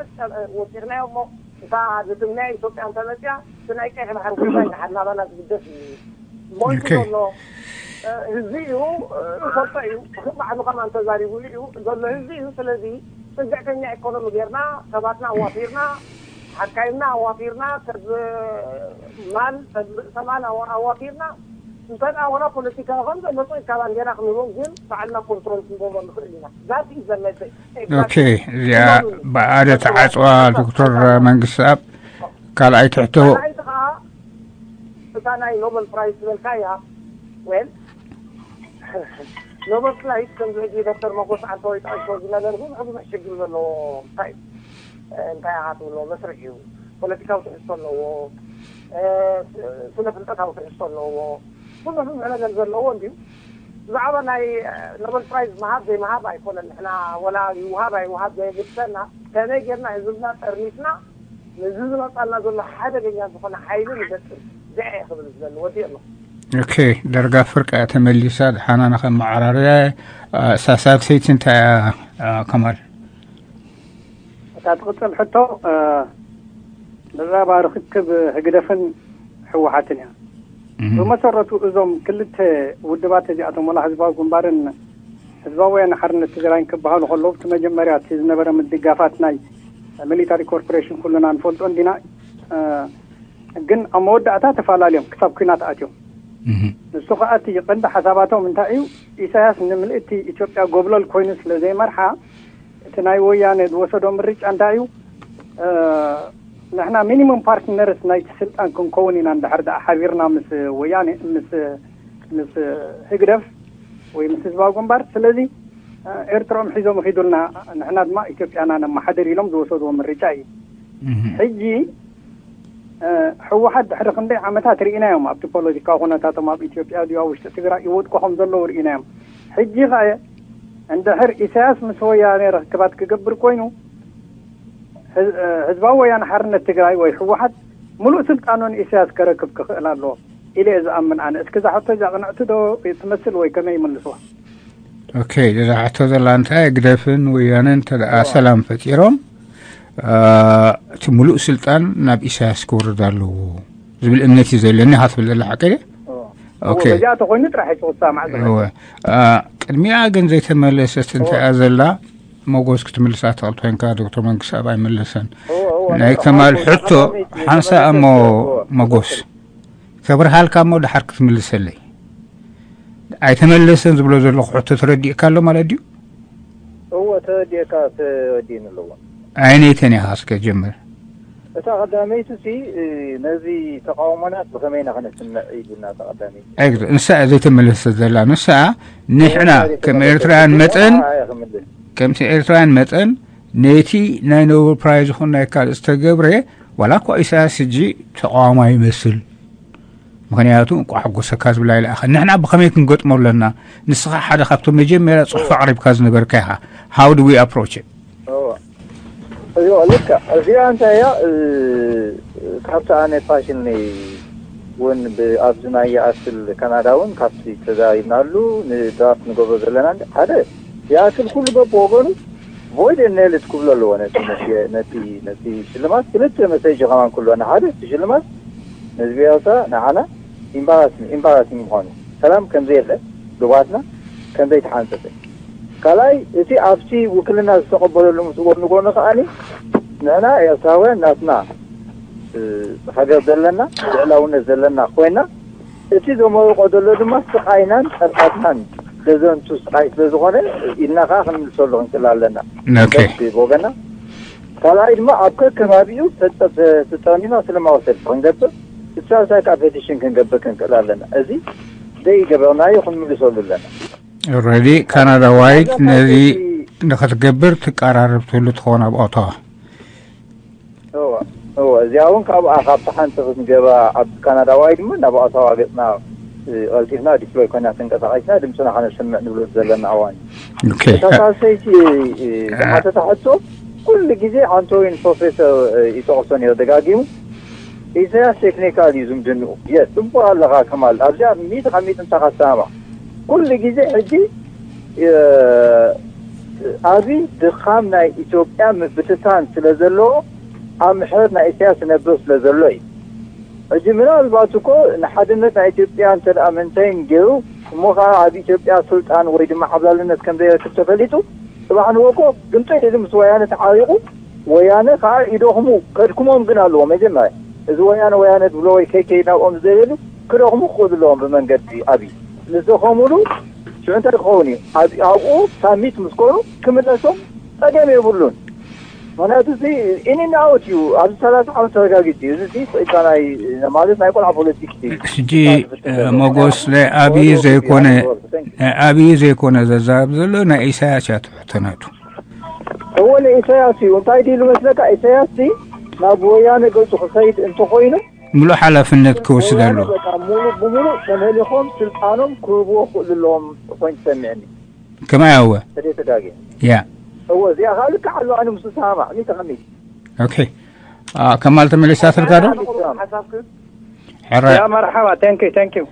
ወፂርናዮ እሞ እታ ዝትምንያ ኢትዮጵያ እንተመፅያ እቲ ናይ ቀይሕ ባሕሪ ጉዳይ ንሓላባና ዝግደስ እዩ ሞይቱ ኦኬ። ዘሎ ህዝቢ እዩ። ይፈልጦ እዩ። ባዕሉ ከማን ተዛሪቡሉ እዩ ዘሎ ህዝቢ እዩ። ስለዚ ፅግዕተኛ ኢኮኖሚ ጌርና ሰባትና ኣዋፊርና ሓካይምና ኣዋፊርና ሰብ ማል ሰብ ርእሰ ማል ኣዋ- ኣዋፊርና እንተ ደኣ ወላ ፖለቲካ ከም ዘመፁ ኢልካ ባንዴራ ክንህቦም ግን ባዕልና ኮንትሮል ክንገብሮ ንኽእል ኢና። That is the message. ኦኬ። እዚኣ ብኣደ ተዓፅዋ ዶክተር መንግስቲ ኣብ ካልኣይ ትሕቶ ካልኣይቲ ከዓ እታ ናይ ኖበል ፕራይዝ ዝበልካ እያ። ዌል ኖበል ፕራይዝ ከምዚ ሕጂ ዶክተር መጎስ ዓንተወይ ጠቂሶ ዝነበረ ብዙሕ ብዙሕ ሽግር ዘለዎ እንታይ እንታይ ኢኻ ትብሎ መስርሕ እዩ። ፖለቲካዊ ትሕዝቶ ኣለዎ። ስነ ፍልጠታዊ ትሕዝቶ ኣለዎ። ብዙሕ ብዙሕ ነገር ዘለዎ እንድዩ። ብዛዕባ ናይ ኖበል ፕራይዝ ምሃብ ዘይምሃብ ኣይኮነን። ንሕና ወላ ይውሃብ ኣይውሃብ ዘየግድሰና ከመይ ጌርና ህዝብና ጠርኒፍና ንዚ ዝመፃና ዘሎ ሓደገኛ ዝኾነ ሓይሊ ንገጥም። እዚኣ እየ ክብል ዝደሊ። ወዲእ ኣለኹ። ኦኬ። ደርጋ ፍርቃ እያ ተመሊሳ። ድሓና ንኸመዓራርያ ሳሳብ ሰይቲ እንታይ እያ ከማል? እታ ትቕፅል ሕቶ ብዛዕባ ርክክብ ህግደፍን ህወሓትን እያ። ብመሰረቱ እዞም ክልተ ውድባት እዚኣቶም ወላ ህዝባዊ ግንባርን ህዝባዊ ወያነ ሓርነት ትግራይን ክበሃሉ ከለዉ እቲ መጀመርያ እቲ ዝነበረ ምድጋፋት ናይ ሚሊታሪ ኮርፖሬሽን ኩልና ንፈልጦ እንዲና። ግን ኣብ መወዳእታ ተፈላለዮም ክሳብ ኩናት ኣትዮም። ንሱ ከዓ እቲ ቀንዲ ሓሳባቶም እንታይ እዩ? ኢሳያስ ንምልእቲ ኢትዮጵያ ጎብለል ኮይኑ ስለ ዘይመርሓ እቲ ናይ ወያነ ዝወሰዶ ምርጫ እንታይ እዩ? ንሕና ሚኒሙም ፓርትነርስ ናይቲ ስልጣን ክንከውን ኢና እንድሕር ደኣ ሓቢርና ምስ ወያነ ምስ ምስ ህግደፍ ወይ ምስ ህዝባዊ ግንባር። ስለዚ ኤርትርኦም ሒዞም ይኺዱልና፣ ንሕና ድማ ኢትዮጵያና ነመሓድር ኢሎም ዝወሰድዎ ምርጫ እዩ። ሕጂ ህወሓት ድሕሪ ክንደይ ዓመታት ርኢናዮም ኣብቲ ፖለቲካዊ ኩነታቶም ኣብ ኢትዮጵያ ድዩ ኣብ ውሽጢ ትግራይ ይወድቁ ከም ዘለዉ ርኢናዮም። ሕጂ ኸ እንድሕር ኢሳያስ ምስ ወያኔ ርክባት ክገብር ኮይኑ ህዝባዊ ወያነ ሓርነት ትግራይ ወይ ህወሓት ሙሉእ ስልጣኑ ንኢሳያስ ከረክብ ክኽእል ኣለዎ ኢለ እየ ዝኣምን ኣነ። እስኪ እዛ ሕቶ እዚኣ ቅንዕቲ ዶ ትመስል ወይ ከመይ ይምልስዋ? ኦኬ፣ እዛ ሕቶ ዘላ እንታይ ግደፍን ወያነን እንተ ደኣ ሰላም ፈጢሮም እቲ ሙሉእ ስልጣን ናብ ኢሳያስ ክወርድ ኣለዎ ዝብል እምነት እዩ ዘለኒ። ኢኻ ትብል ዘላ ሓቂ ድያ? ኦኬ። በዚኣ ተኾይኑ ጥራሕ እዩ ክሳማዕ ዝኽእል። እወ። ቅድሚኣ ግን ዘይተመለሰት እንታይ እያ ዘላ? መጎስ ክትምልሳ ትኽእል ኮይንካ ዶክተር መንግስቲ ኣብ ኣይመለሰን። ናይ ከማል ሕቶ ሓንሳ እሞ መጎስ ከብርሃልካ እሞ ድሓር ክትምልሰለይ ኣይተመለሰን ዝብሎ ዘለኹ ሕቶ ተረዲእካ ኣሎ ማለት ድዩ? እወ ተወዲእካ ተወዲእኒ ኣለዎ። ኣይነይተን ኢኻ እስከ ጀምር። እታ ቀዳመይቲ ሲ ነዚ ተቃውሞና ብኸመይ ኢና ከነስምዕ ኢሉና እታ ቀዳመይቲ። ኣይግድ ንሳ ዘይተመለሰት ዘላ ንሳ ንሕና ከም ኤርትራውያን መጠን ከምቲ ኤርትራውያን መጠን ነቲ ናይ ኖበል ፕራይዝ ይኹን ናይ ካልእ ዝተገብረ ዋላ እኳ ኢሳያስ ሕጂ ተቃዋማይ ይመስል ምኽንያቱ እንቋዕ ሓጎሰካ ዝብላ ይልኣኸ ንሕና ብኸመይ ክንገጥሞ ኣለና ንስኻ ሓደ ካብቶም መጀመርያ ፅሑፍ ኣቕሪብካ ዝነበርካ ኢኻ how do we approach it እዮ ልክዕ እዚኣ እንታይ እያ ካብቲ ኣነ ፓሽን እውን ኣብዚ ናይ ይኣክል ካናዳ እውን ካብቲ ተዛሪብናሉ ንድራፍት ንገብሮ ዘለና ሓደ ይኣክል ኩሉ በብ ወገኑ ቮይድ ኤንኤልት ክብሎ ኣለዎ ነቲ ነቲ ነቲ ሽልማት ክልተ መሰጅ ከማን ክህልወና ሓደ እቲ ሽልማት ንህዝቢ ኤርትራ ንዓና ኢምባራሲንግ ኢምባራሲንግ ምዃኑ ሰላም ከምዘየለ ዶባትና ከምዘይተሓንፀፀ ካልኣይ እቲ ኣብቲ ውክልና ዝተቐበለሉ ምስ ጎኒ ጎኒ ከዓኒ ንሕና ኤርትራውያን ናትና ሃገር ዘለና ልዕላውነት ዘለና ኮይና እቲ ዘመርቆ ዘሎ ድማ ስቓይናን ጸርፋትናን ዘዘንቱ ስቓይ ስለ ዝኾነ ኢልና ከዓ ክንምልሰሉ ክንክእል ኣለና። ኦኬ። በቲ ብወገና ካልኣይ ድማ ኣብ ከከባቢኡ ተጠ- ተጠርኒና ሰላማዊ ሰልፊ ክንገብር ብሳልሳይ ከዓ ፔቲሽን ክንገብር ክንክእል ኣለና። እዚ ዘይገበርናዮ ክንምልሰሉ ኣለና። ኦረዲ ካናዳ ዋይድ ነዚ ንክትገብር ትቀራረብ ትህሉ ትኸውን ኣብ ኦታዋ። እወ እወ እዚኣ እውን ካብኣ ካብቲ ሓንቲ ክንገባ ኣብ ካናዳዋይ ድማ ናብ ኣታዋ ገፅና ቀልጢፍና ዲፕሎይ ኮይና ተንቀሳቂስና ድምፅና ከነስምዕ ንብሎ ዘለና እዋን እዩ። እታ ሳልሰይቲ ዝሓተታ ሕቶ ኩሉ ግዜ ኣንቶዊን ፕሮፌሰር ይጠቕሶ ነይሩ ደጋጊሙ። ኢሳያስ ቴክኒካል እዩ ዝምድንኡ። የስ፣ ጽቡቕ ኣለኻ ከማል። ኣብዚኣ ሚእቲ ካብ ሚእቲ ምሳኻ ዝሰማማዕ። ኩሉ ግዜ ሕጂ፣ እ፣ ኣብዚ ድኻም ናይ ኢትዮጵያ ምብትታን ስለ ዘለዎ፣ ኣምሕር ናይ ኢሳያስ ዝነብር ስለ ዘሎ እዩ። ሕጂ ምናልባት እኮ ንሓድነት ናይ ኢትዮጵያ እንተ ደኣ መንተይን ገይሩ፣ እሞ ኸዓ ኣብ ኢትዮጵያ ስልጣን ወይ ድማ ዓብላልነት ከም ዘይረክብ ተፈሊጡ፣ ጽባሕ ንግሆ እኮ ግምጥል ኢሉ ምስ ወያነ ተዓሪቑ፣ ወያነ ኸዓ ይደኽሙ፣ ከድክሞም ግን ኣለዎ። መጀመርያ እዚ ወያነ ወያነ ዝብሎ ወይ ከይከይድ ናብኦም ዝደልየሉ ክደኽሙ ክኽእሉ ኣለዎም ብመንገዲ ኣብይ። ምስ ደኸሙሉ ሽዑ እንታይ ክኸውን እዩ? ኣብ-፣ ኣብኡ ሳሚት ምስ ኮኑ ክምለሶም ጸገም የብሉን። ምኽንያቱ እዚ ኢን ኤንድ ኣውት እዩ። ኣብዚ ሰላሳ ዓመት ተረጋጊጹ እዩ። እዚ እዚ ጸጋ ናይ፣ ማለት ናይ ቆልዓ ፖለቲክስ እዩ። ሕጂ፣ እ፣ ሞጎስ ናይ ኣብይ ዘይኮነ፣ ናይ ኣብይ ዘይኮነ ዘዛረብ ዘሎ ናይ ኢሳያስ እያ ትሕቶ ናቱ። እወ፣ ንኢሳያስ እዩ። እንታይ ድዩ መስለካ? ኢሳያስ እዚ ናብ ወያነ ገጹ ክኸይድ እንተኾይኑ፣ ምሉእ ሓላፍነት ክወስድ ወያነ ኣለዎ። በቃ ሙሉእ ብሙሉእ ተመሊኾም ስልጣኖም ክህብዎ ክኽእሉ ኣለዎም ኮይኑ ትሰምዐኒ። ከማይ ኣወ። ተደይ ተጋግየ። ያ። እወ፣ እዚኣ ኸዓ ልክዕ ኣሎ፣ ኣነ ምስ ሰማማዕ፣ ሚእቲ ካብ ሚእቲ። ኦኬ። አ፣ ከማል ተመሊሳትልካ ዶ? ሓሳብክ? ሕረ። ያ መርሓባ፣ thank you፣ thank you።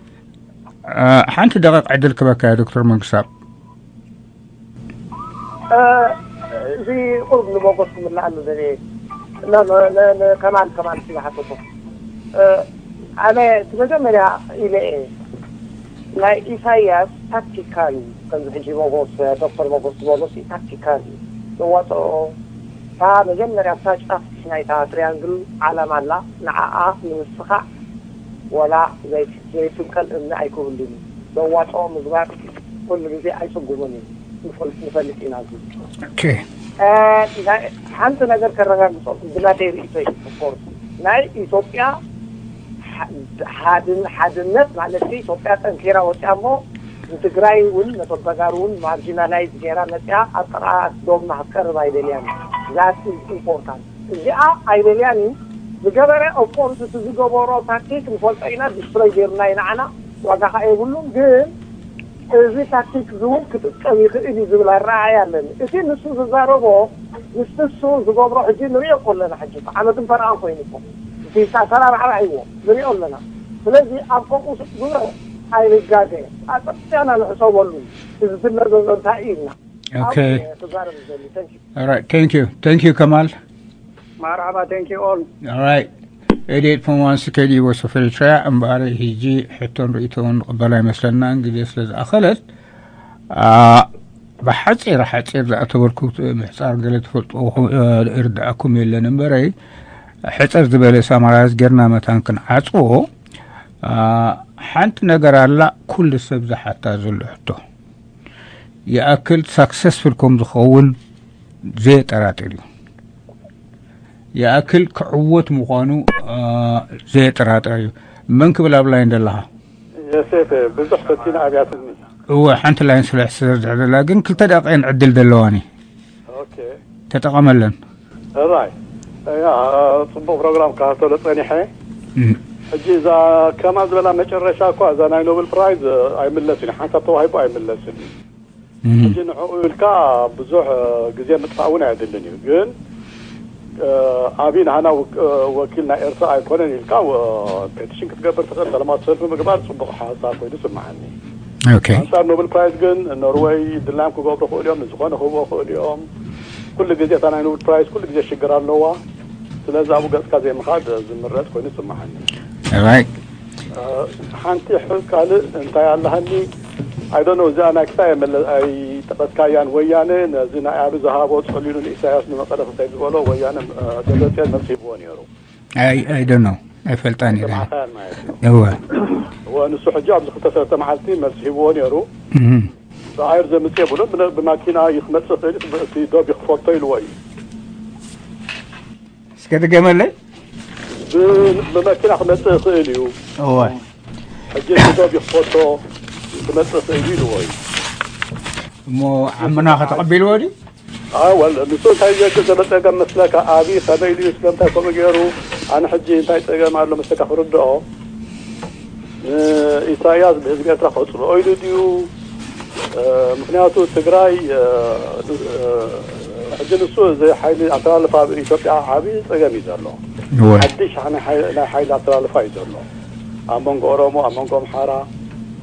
አ፣ ሓንቲ ደቂቕ ዕድል ክበካ እያ፣ ዶክተር መንግስታብ። እ፣ እዚ ቁሩብ ንሞጎስ ክምልኣሉ ደልየ። ነ-፣ ነ-፣ ነ-፣ ነ-፣ ከማል፣ ከማል እስኪ ዝሓተቶ። እ፣ ኣነ እቲ መጀመርያ ኢለ እየ፣ ናይ ኢሳያስ ታክቲካል እዩ። ከምዚ ሕጂ ሞጎስ፣ ዶክተር ሞጎስ ዝበሎ ሲ ታክቲካል እዩ። ዘዋፅኦ እታ መጀመርያ እታ ጫፍ ናይታ ትሪያንግል ዓላማ ኣላ፣ ንዓኣ ንምስኻዕ ዋላ ዘይ-፣ ዘይፍንቀል እምኒ ኣይክህሉን እዩ። ዘዋፅኦ ምግባር ኩሉ ግዜ ኣይጽጉምን እዩ። ንፈልጥ፣ ንፈልጥ ኢና እዚ። ኦኬ። እ፣ ናይ፣ ሓንቲ ነገር ከረጋግጸልኩም ብናተይ ርእይቶ እዩ። ኦፍኮርስ ናይ ኢትዮጵያ ሓ-፣ ሓድን-፣ ሓድነት ማለት ኢትዮጵያ ጠንኪራ ወጽያ እሞ ንትግራይ እውን ነቶም ተጋሩ እውን ማርጂናላይዝ ገይራ መጽያ ኣብ ጥቓ ዶብና ክትቀርብ ኣይደልያን። That is important። እዚኣ ኣይደልያን እዩ። ዝገበረ ኦፍኮርስ እቲ ዝገበሮ ታክቲክ ንፈልጦ ኢና፣ ዲስትሮይ ገይሩና እዩ ንዓና፣ ዋጋ ከዓ የብሉን። ግን እዚ ታክቲክ እዚ እውን ክጥቀም ይኽእል እዩ ዝብል ኣረኣእያ ኣለኒ። እቲ ንሱ ዝዛረቦ ምስ ንሱ ዝገብሮ ሕጂ ንሪኦ እኮ ኣለና። ሕጂ እኮ ዓመትን ፈረቓን ኮይኑ እኮ እቲ ኣሰራርሓ ርኣይዎ ንሪኦ ኣለና። ስለዚ ኣብ ከምኡ ስቕ ዝበለ ኣይንጋገ፣ ኣጸቢቕና ንሕሰበሉ። ህዝብና ዘሎ እንታይ እዩ ኢልና ኦኬ። ኣብ ክዛረብ ዝደሊ። Thank you። All right, thank you. Thank you, ከማል። መርሓባ፣ thank you all። All right. ኤዲት ፎን ዋን ስከዲ ወሶ ፈሪትራያ እምበኣር፣ ሕጂ ሕቶን ርእይቶን ንቕበል ኣይመስለናን፣ ግዜ ስለ ዝኣኸለት፣ ኣ፣ ብሓጺር ሓጺር ዝኣተወልኩ ምሕጻር ገለ ትፈልጥዎ ኹ-፣ እ፣ ይርድኣኩም የለን እምበረይ፣ ሕጽር ዝበለ ሳማራይዝ ጌርና መታን ክንዓጽዎ፣ ኣ፣ ሓንቲ ነገር ኣላ ኩሉ ሰብ ዝሓታ ዘሎ ሕቶ። ይኣክል ሳክሰስፉል ከም ዝኸውን ዘየጠራጥር እዩ። ይኣክል ክዕወት ምዃኑ፣ ኣ፣ ዘየጠራጥር እዩ። መን ክብል ኣብ ላይን ዘለኻ? ዮሴፍ፣ ብዙሕ ፈቲነ ኣብያትኒ። እወ፣ ሓንቲ ላይን ስለ ዝሕስር ዘላ ግን ክልተ ደቂቕን ዕድል ዘለዋኒ። ኦኬ። ተጠቐመለን። እራይ። ያ፣ ጽቡቕ ፕሮግራም ክከታተሎ ጸኒሐ። እም። ሕጂ እዛ ከማል ዝበላ መጨረሻ እኳ እዛ ናይ ኖብል ፕራይዝ ኣይምለስን እዩ። ሓንሳብ ተዋሂቡ ኣይምለስን እዩ። እም። ሕጂ ንዕኡ ኢልካ ብዙሕ ግዜ ምጥፋእ እውን ኣየድልን እዩ። ግን፣ እ፣ ኣብይ ንሃና ወክ-፣ እ፣ ወኪል ናይ ኤርትራ ኣይኮነን ኢልካ፣ እ፣ ፔቲሽን ክትገብር ትኽእል፣ ሰላማዊ ሰልፊ ምግባር ጽቡቕ ሓሳብ ኮይኑ ይስምዓኒ። ኦኬ። ኣንጻር ኖብል ፕራይዝ ግን ኖርወይ ድላዮም ክገብሩ ይኽእሉ እዮም፣ ንዝኾነ ክህብዎ ይኽእሉ እዮም። ኩሉ ግዜ እታ ናይ ኖብል ፕራይዝ ኩሉ ግዜ ሽግር ኣለዋ። ስለዚ ኣብኡ ገጽካ ዘይምኻድ ዝምረጽ ኮይኑ ይስምዓኒ። ራይት። እ፣ ሓንቲ ሕ-፣ ካልእ እንታይ ኣለሃኒ? I don't know፣ እዚኣ ናይ ክሳይ ኣይመለ-፣ ኣይጠቐስካያን። ወያነ ነዚ ናይ ኣብይ ዝሃቦ ጸሊሉ ንኢሳያስ ንመቐለ ክኸይድ ዝበሎ ወያነ፣ እ፣ ደብረጽዮን መልሲ ሂብዎ ነይሩ። ኣይ፣ I don't know። ኣይፈልጣን እየ። ሰማዕካያን ማለት እዩ። እወ። እወ፣ ንሱ ሕጂ ኣብዚ ክልተ ሰለስተ መዓልቲ መልሲ ሂብዎ ነይሩ። እም። ብኣየር ዘምጽእ የብሉን። ብነ-፣ ብማኪና እዩ ክመጽእ ይኽእል እዩ። እቲ ዶብ ይኽፈቶ ኢልዎ እዩ። እስከ ድገመለይ። ብ-፣ ብመኪና ክመጽእ ይኽእል እዩ። እወ። ሕጂ እቲ ዶብ ይኽፈቶ ክመጽእ ይኽእል እዩ ኢልዎ እዩ። እሞ ዓምና ከተቐቢልዎ ድዩ? ኣወል፣ ንሱ እንታይ ዘግል ዘሎ ጸገም መስለካ? ኣብይ ከመይ ኢሉ እዩ? ስለምንታይ ከምኡ ገይሩ? ኣነ ሕጂ እንታይ ጸገም ኣሎ መሰካ ክርድኦ፣ ንኢሳያስ ብህዝቢ ኤርትራ ከጽልኦ ኢሉ ድዩ? ምክንያቱ ትግራይ ሕጂ ንሱ እዚ ሓይሊ ኣተላልፋ ኣብ ኢትዮጵያ ዓብዪ ጸገም እዩ ዘሎ። ሓድሽ ናይ ሓይሊ ኣተላልፋ እዩ ዘሎ። ኣብ መንጎ ኦሮሞ፣ ኣብ መንጎ ኣምሓራ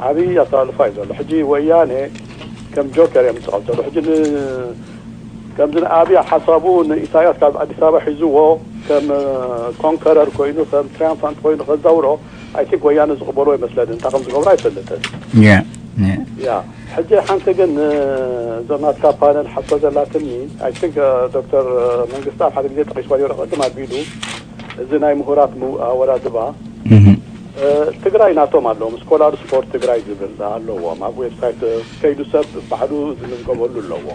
ዓብዪ ኣተላልፋ እዩ ዘሎ። ሕጂ ወያነ ከም ጆከር እዮም ዝጥቀም ዘሎ። ሕጂ ከምዚ ንኣብያ ሓሳቡ ንኢሳያስ ካብ ኣዲስ ኣበባ ሒዝዎ ከም ኮንከረር ኮይኑ ከም ትሪያምፋንት ኮይኑ ከዛውሮ ኣይ ቲንክ ወያነ ዝቕበሎ ይመስለኒ። እንታይ ከም ዝገብሮ ኣይፈልጥን። ያ ሕጂ ሓንቲ ግን እዞም ናትካ ፓነል ሓቶ ዘላትኒ ኣይ ቲንክ ዶክተር መንግስቲ ኣብ ሓደ ግዜ ጠቂስዋ ነይሩ ቅድም ኣቢሉ እዚ ናይ ምሁራት ኣወዳድባ ትግራይ ናቶም ኣለዎም። ስኮላርስ ፎር ትግራይ ዝብል ኣለዎም። ኣብ ዌብሳይት ከይዱ ሰብ ባዕሉ ዝምዝገበሉ ኣለዎ።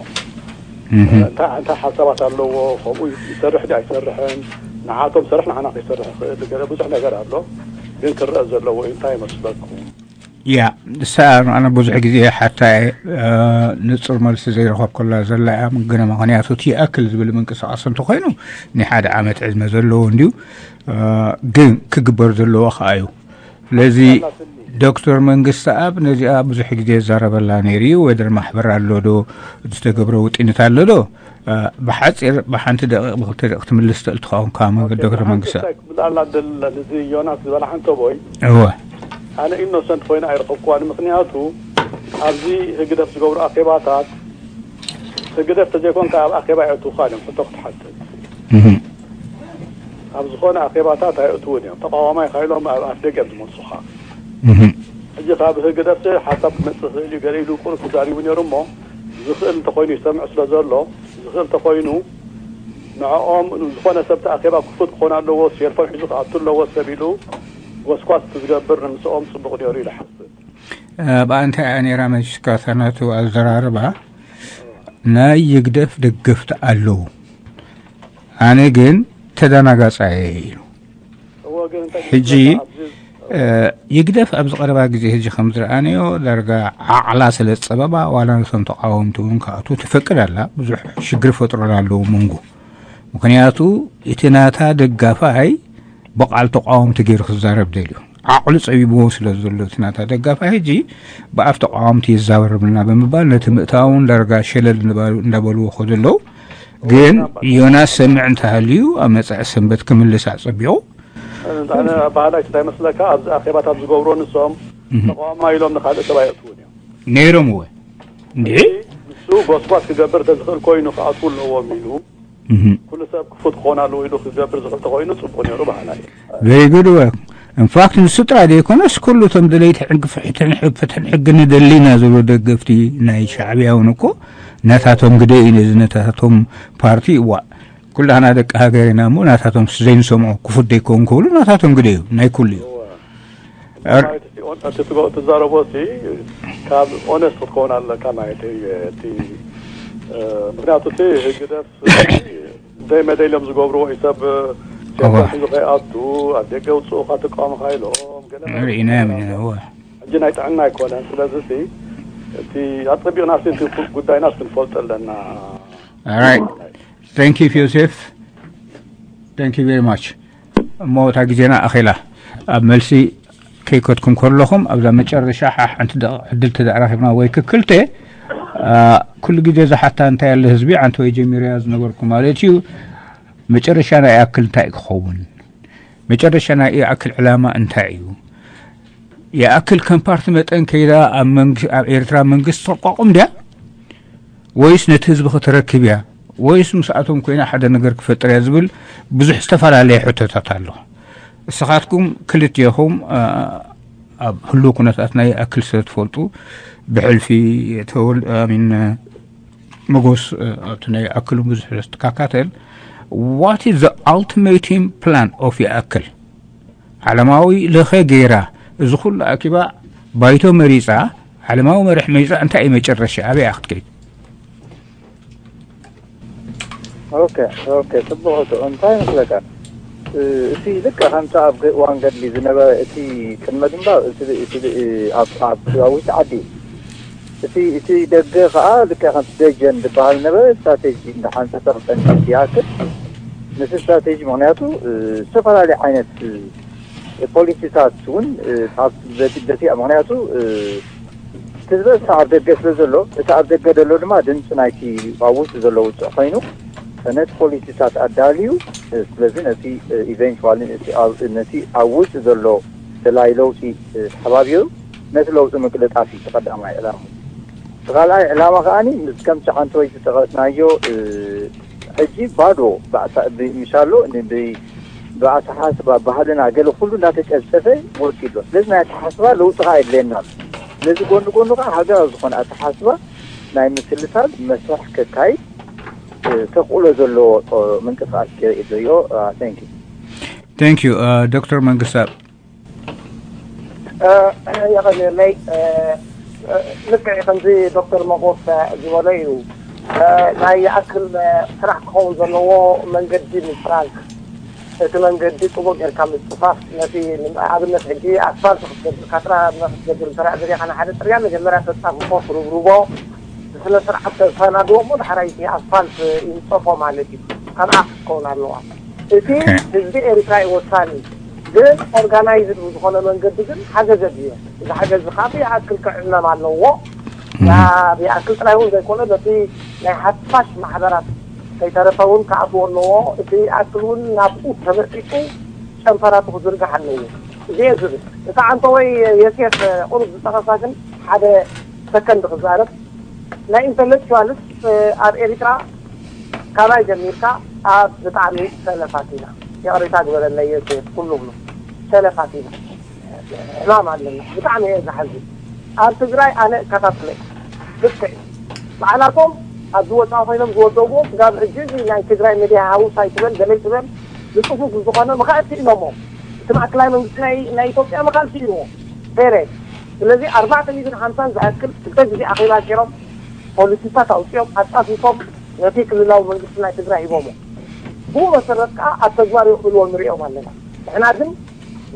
እንታይ ሓሳባት ኣለዎ፣ ከምኡ ይሰርሕ ዲ ኣይሰርሕን፣ ንዓቶም ሰርሕ ንዓና ከይሰርሕ ይኽእል፣ ገለ ብዙሕ ነገር ኣሎ። ግን ክረአ ዘለዎ እዩ። እንታይ ይመስለኩም? ያ ንሳ ኣነ ብዙሕ ግዜ ሓታ ንፁር መልሲ ዘይረኸብኩላ ዘላ እያ። ግን ምክንያቱ እቲ ይኣክል ዝብል ምንቅስቃስ እንተኮይኑ ናይ ሓደ ዓመት ዕድመ ዘለዎ እንድዩ። ግን ክግበር ዘለዎ ከዓ እዩ። ስለዚ ዶክተር መንግስቲ ኣብ ነዚኣ ብዙሕ ግዜ ይዛረበላ ነይሩ እዩ። ወደር ማሕበር ኣሎ ዶ ዝተገብረ ውጢነት ኣሎ ዶ? ብሓፂር ብሓንቲ ደቂቕ ብክልተ ደቂቕ ትምልስ ትኽእል ትኸውን ካብ መንገዲ ዶክተር መንግስቲ። ብዛዕባ ደለለ እዚ ዮናስ ዝበላ ሓንቶ ቦይ እወ ኣነ ኢኖሰንት ኮይነ ኣይረኸብኩዋን። ምክንያቱ ኣብዚ ህግደፍ ዝገብሩ ኣኼባታት ህግደፍ ተዘይኮንካ ኣብ ኣኼባ የእትውካ እዮም ሕቶ ክትሓትት ኣብ ዝኾነ ኣኼባታት ኣይእትውን እዮም። ተቃዋማይ ካይሎም ኣብ ኣፍደገ እዮም ዝመፁኻ። ሕጂ ካብ ህግደፍ ሓሳብ ክመፅእ ክእል እዩ ገለ ኢሉ ቁሩብ ተዛሪቡ ነይሩ እሞ ዝኽእል እንተኮይኑ ይሰምዕ ስለ ዘሎ ዝኽእል እንተኮይኑ ንዕኦም ዝኾነ ሰብ እቲ ኣኼባ ክፉት ክኾን ኣለዎ፣ ሴልፎን ሒዙ ክኣቱ ኣለዎ ሰብ ኢሉ ጎስኳስ ትዝገብር ንምስኦም ፅቡቕ ነይሩ ኢሉ ሓስብ። ብኣንታ እያ ነይራ መጅስካ ተናቱ ኣዘራርባ ናይ ይግደፍ ደገፍቲ ኣለዉ። ኣነ ግን ተደናጋጻየ ኢሉ። ሕጂ ይግደፍ ኣብዚ ቀረባ ግዜ ሕጂ ከም ዝረኣንዮ ዳርጋ ዓቕላ ስለ ዝጸበባ ዋላ ነቶም ተቃወምቲ እውን ክኣትዉ ትፈቅድ ኣላ። ብዙሕ ሽግር ፈጥሮላ ኣለዉ መንጎ ምክንያቱ እቲ ናታ ደጋፋይ ብቓል ተቃወምቲ ገይሩ ክዛረብ ደልዩ ዓቕሉ ጸቢብዎ ስለ ዘሎ እቲ ናታ ደጋፋይ ሕጂ ብኣፍ ተቃወምቲ ይዛረብልና ብምባል ነቲ ምእታውን ዳርጋ ሸለል እንዳበልዎ ከደለዉ ግን ዮናስ ሰምዕ እንተሃልዩ ኣብ መጻኢ ሰንበት ክምልስ ኣጸቢቑ ኣነ ባህላይ እንታይ መስለካ ኣብዚ ኣኼባታት ዝገብሮ ንሶም ተቃዋማ ኢሎም ንካልእ ሰብ ኣየእትውን እዮም ነይሮም እወ እንዴ ንሱ ጎስጓስ ክገብር ተዝኽእል ኮይኑ ክኣትዉ ኣለዎም ኢሉ ኩሉ ሰብ ክፉት ክኾን ኣለዎ ኢሉ ክገብር ዝኽእል ተኮይኑ ጽቡቕ ነይሩ ባህላ እዩ። Very good work. In fact ንሱ ጥራይ ዘይኮነስ ኩሉ እቶም ደለይቲ ሕጊ ፍትሕን ሕጊ ንደሊና ዝብሉ ደገፍቲ ናይ ሻዕብያ እውን እኮ ነታቶም ግደ እዩ ነዚ ነታቶም ፓርቲ እዋ ኩላህና ደቂ ሃገር ኢና እሞ ናታቶም ዘይንሰምዖ ክፉት ዘይከውን ክብሉ ናታቶም ግደ እዩ ናይ ኩሉ እዩ። ማለት እቲ ኦን- እቲ ትገ- ትዛረቦ ሲ ካብ ኦነስት ክትከውን ኣለካ ማለት እዩ እቲ እ፣ ምክንያቱ እቲ ህግደፍ ዘይመደልዮም ዝገብርዎ እዩ ሰብ ቴሌፎን ሒዙ ከይኣቱ ኣብ ደገ ውፅኡ ካብ ተቃወምካ ኢሎም ገለ ርኢናዮም ኢና እወ ሕጂ ናይ ጥዕና ኣይኮነን ስለዚ ሲ እቲ ኣፀቢቕና ሲ እቲ ጉዳይና ክንፈልጦ ኣለና Alright. Thank you, Yosef. Thank you very much. እሞ እታ ግዜና ኣኺላ ኣብ መልሲ ከይከድኩም ከለኹም ኣብዛ መጨረሻ ሓንቲ ዕድል ተዳራኺብና ወይ ክክልተ ኩሉ ግዜ ዝሓታ እንታይ ያለ ህዝቢ ዓንተ ወይ ጀሚርያ ዝነበርኩ ማለት እዩ መጨረሻ ናይ ኣክል እንታይ ክኸውን መጨረሻ ናይ ኣክል ዕላማ እንታይ እዩ የኣክል ከም ፓርቲ መጠን ከይዳ ኣብ ኤርትራ መንግስቲ ተቋቁም ድያ ወይስ ነቲ ህዝቢ ከተረክብ እያ ወይስ ምስኣቶም ኮይና ሓደ ነገር ክፈጥር እያ ዝብል ብዙሕ ዝተፈላለየ ሕቶታት ኣሎ። እስኻትኩም ክልቲኹም ኣብ ህሉ ኩነታት ናይ ኣክል ስለ ትፈልጡ ብሕልፊ ተወል ሚን መጎስ ኣብቲ ናይ ኣክሉ ብዙሕ ትካካተል what is the ultimatum plan of የኣክል ዓለማዊ ለኸ ገይራ እዚ ኩሉ ኣኪባ ባይቶ መሪፃ ዓለማዊ መርሕ መሪፃ እንታይ እዩ መጨረሻ ኣበይ ክትከይድ ኦኬ ኦኬ ፅቡቅ ሕቶ እንታይ ይመስለካ እቲ ልክዕ ከምቲ ኣብ እዋን ገድሊ ዝነበረ እቲ ቅድመ ግንባር ኣብ ሰራዊት ዓዲ እቲ እቲ ደገ ከዓ ልክዕ ከምቲ ደጀን ዝበሃል ነበረ ስትራቴጂ እንዳሓንፀፀ ክፀንቀል ይኣክል ምስ ስትራቴጂ፣ ምኽንያቱ እ፣ ዝተፈላለዩ ዓይነት እ፣ ፖሊሲታት እውን እ፣ ካብ በቲ በቲ ምኽንያቱ እ፣ እቲ ዝበዝሐ ኣብ ደገ ስለ ዘሎ፣ እቲ ኣብ ደገ ዘሎ ድማ ድምፂ ናይቲ ኣብ ውሽጢ ዘሎ ውፅዕ ኮይኑ ነቲ ፖሊሲታት ኣዳልዩ እ፣ ስለዚ ነቲ ኢቨንቹዋሊ ነቲ ኣብ ውሽጢ ዘሎ ደላይ ለውጢ ተሓባቢሩ ነቲ ለውጢ ምቅልጣፍ እዩ ቀዳማይ ዕላማ። እቲ ካልኣይ ዕላማ ከዓኒ ምስ ከምቲ ሓንቲ ወይ ዝጠቐስናዮ ሕጂ ባዶ ምሻሎ ብኣተሓስባ ባህልና ገለ ኩሉ እናተጨፍጨፈ ወፂ ኣሎ። ስለዚ ናይ ኣተሓስባ ለውጢ ከዓ የድልየና ኣሎ። ስለዚ ጎኒ ጎኑ ከዓ ሃገራዊ ዝኾነ ኣተሓስባ ናይ ምስልሳል መስርሕ ከካይድ ተኽእሎ ዘለዎ ምንቅስቃስ ይሪኦ። Thank you. Thank you. ዶክተር መንግስታብ የቐንየለይ። ልክዕ ከምዚ ዶክተር መጎስ ዝበሎ እዩ። ናይ ይኣክል ስራሕ ክኸውን ዘለዎ መንገዲ ምፅራግ፣ እቲ መንገዲ ፅቡቅ ጌርካ ምፅፋፍ፣ ነቲ ኣብነት ሕጂ ኣስፋልት ክትገብር ካትራ ክትገብር እንተሪያ ዘሪኻ ንሓደ ፅርያ መጀመርያ ተፃፍፎ ትርብርቦ ብስነ ስርዓት ተሰናድዎ እሞ ዳሕራይ እቲ ኣስፋልት ይንፀፎ ማለት እዩ። ከምኣ ክትከውን ኣለዋ። እቲ ህዝቢ ኤርትራ እዩ ወሳኒ። ግን ኦርጋናይዝድ ብዝኾነ መንገዲ ግን ሓገዝ የድልዮ። እዚ ሓገዝ እዚ ከዓ ብይኣክል ክዕመም ኣለዎ። ብይኣክል ጥራይ እውን ዘይኮነ በቲ ናይ ሓፋሽ ማሕበራት ከይተረፈ እውን ክኣትዎ ኣለዎ። እቲ ይኣክል እውን ናብኡ ተመጢጡ ጨንፈራቱ ክዝርጋሕ ኣለዎ። እዚ እየ ዝብል። እታ ዓንተወይ የሴፍ ቁሩብ ዝጠቐሳ ግን ሓደ ሰከንድ ክዛረብ ናይ ኢንተሌክቹዋልስ ኣብ ኤሪትራ ካባይ ጀሚርካ ኣብ ብጣዕሚ ሰነፋት ኢና። ይቕሬታ ግበረለይ የሴፍ ኩሉ ብሎ ሰነፋት ኢና። ሕማም ኣለና። ብጣዕሚ እየ ዝሓዝን። ኣብ ትግራይ ኣነ እከታተለ ልክዕ ባዕላቶም ኣብ ዝወፃ ኮይኖም ዝወደብዎ ስጋብ ሕጂ እዚ ናይ ትግራይ ሚድያ ሃውስ ኣይትበል ገለ ኣይትበል ንፅፉፍ ዝኾነ ምኽኣል ስኢኖሞ። እቲ ማእከላይ መንግስቲ ናይ ናይ ኢትዮጵያ ምኽኣል ስኢንዎ። ፔሬድ። ስለዚ ኣርባዕተ ሚእትን ሓምሳን ዝኣክል ክልተ ግዜ ኣኼባ ገይሮም ፖሊሲታት ኣውፂኦም ኣፃፊፎም ነቲ ክልላዊ መንግስቲ ናይ ትግራይ ሂቦሞ። ብኡ መሰረት ከዓ ኣብ ተግባር የውዕልዎ ንሪኦም ኣለና። ንሕና ግን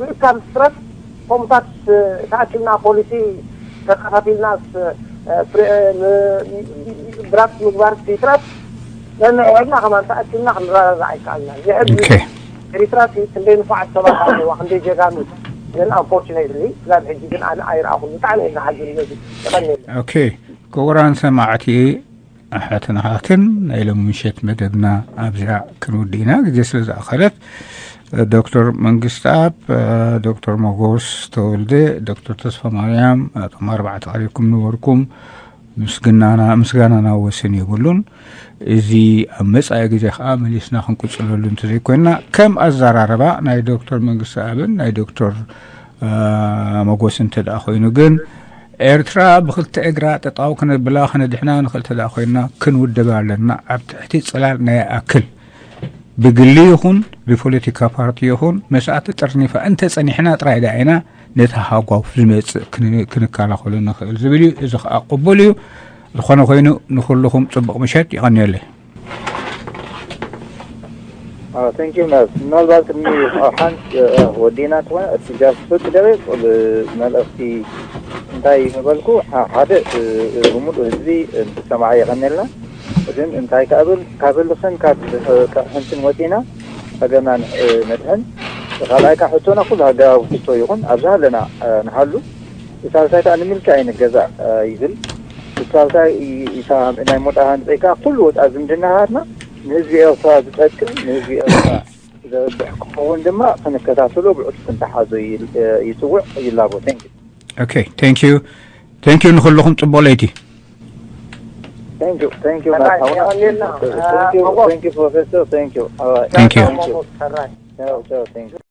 ምእካብ ስረት ከምታት ተኣኪብና ፖሊሲ ተከታቲልናስ ብራክት ምግባር ፊትራት ነንዕዕድና ከማን ተኣኪብና ክንረዳዳእ ኣይከኣልናን። የዕድ ኤሪትራ ክንደይ ንፉዓት ሰባት ኣለዋ፣ ክንደይ ጀጋኑ ግን ኣንፎርቹኔትሊ ስጋብ ሕጂ ግን ኣነ ኣይረኣኹን። ብጣዕሚ እየ ዝሓዝን ነዚ። የቐንየለይ። ኦኬ ክቡራን ሰማዕቲ ኣሓትን ኣሓትን ናይ ሎሚ ምሸት መደብና ኣብዚኣ ክንውድእ ኢና፣ ግዜ ስለ ዝኣኸለት። ዶክተር መንግስትኣብ፣ ዶክተር መጎስ ተወልደ፣ ዶክተር ተስፋ ማርያም፣ እቶም ኣርባዕተ ቀሪብኩም ነበርኩም። ምስጋናና ምስጋናና ወሰን የብሉን። እዚ ኣብ መጻኢ ግዜ ከዓ መሊስና ክንቅጽለሉ እንተዘይኮይንና ከም ኣዘራርባ ናይ ዶክተር መንግስትኣብን ናይ ዶክተር መጎስ እንተ ደኣ ኮይኑ ግን ኤርትራ ብኽልተ እግራ ጠጣው ክነብላ ክነድሕና ንኽእል እንተ ኮይንና ክንውደብ ኣለና። ኣብ ትሕቲ ጽላል ናይ ኣክል ብግሊ ይኹን ብፖለቲካ ፓርቲ ይኹን መስኣቲ ጠርኒፋ እንተ ጸኒሕና ጥራይ ደኣ ኢና ነቲ ሃጓፍ ዝመጽእ ክንከላኸሎ ንኽእል ዝብል እዩ። እዚ ከዓ ቅቡል እዩ። ዝኾነ ኮይኑ ንኹልኹም ጽቡቕ ምሸት። የቐንየለይ። Thank you. ምናልባት ቅድሚ ሓንቲ ወዲና ትኾነ እቲ ጃስት ደቂቕ መልእኽቲ እንታይ ምበልኩ ሓደ ብምሉእ ህዝቢ ሰማዓ የቐንየልና። ግን እንታይ ከብል ካብ ህልኽን ካብ ሕንትን ወፂና ሃገርና ነድሕን። ካልኣይ ከዓ ሕቶና ኩሉ ሃገራዊ ሕቶ ይኹን ኣብዚ ሃለና ንሃሉ። ሳልሳይ ከዓ ንምልኪ ኣይንገዛእ ይብል። ሳልሳይ ናይ ሞጣ ሃንፀይ ከዓ ኩሉ ወፃ ዝምድና ሃርና ንህዝቢ ኤርትራ ዝጠቅም ንህዝቢ ኤርትራ ዘርብሕ ክኸውን ድማ ክንከታተሎ ብዕቱብ ክንተሓዞ ይፅውዕ ይላቦ። Thank you. ኦኬ thank you thank you ንኹልኹም ፅቡቕ ለይቲ። Thank you thank you ናት ሓውና። Thank you thank you professor thank you. All right. Thank you. Ciao ciao thank you.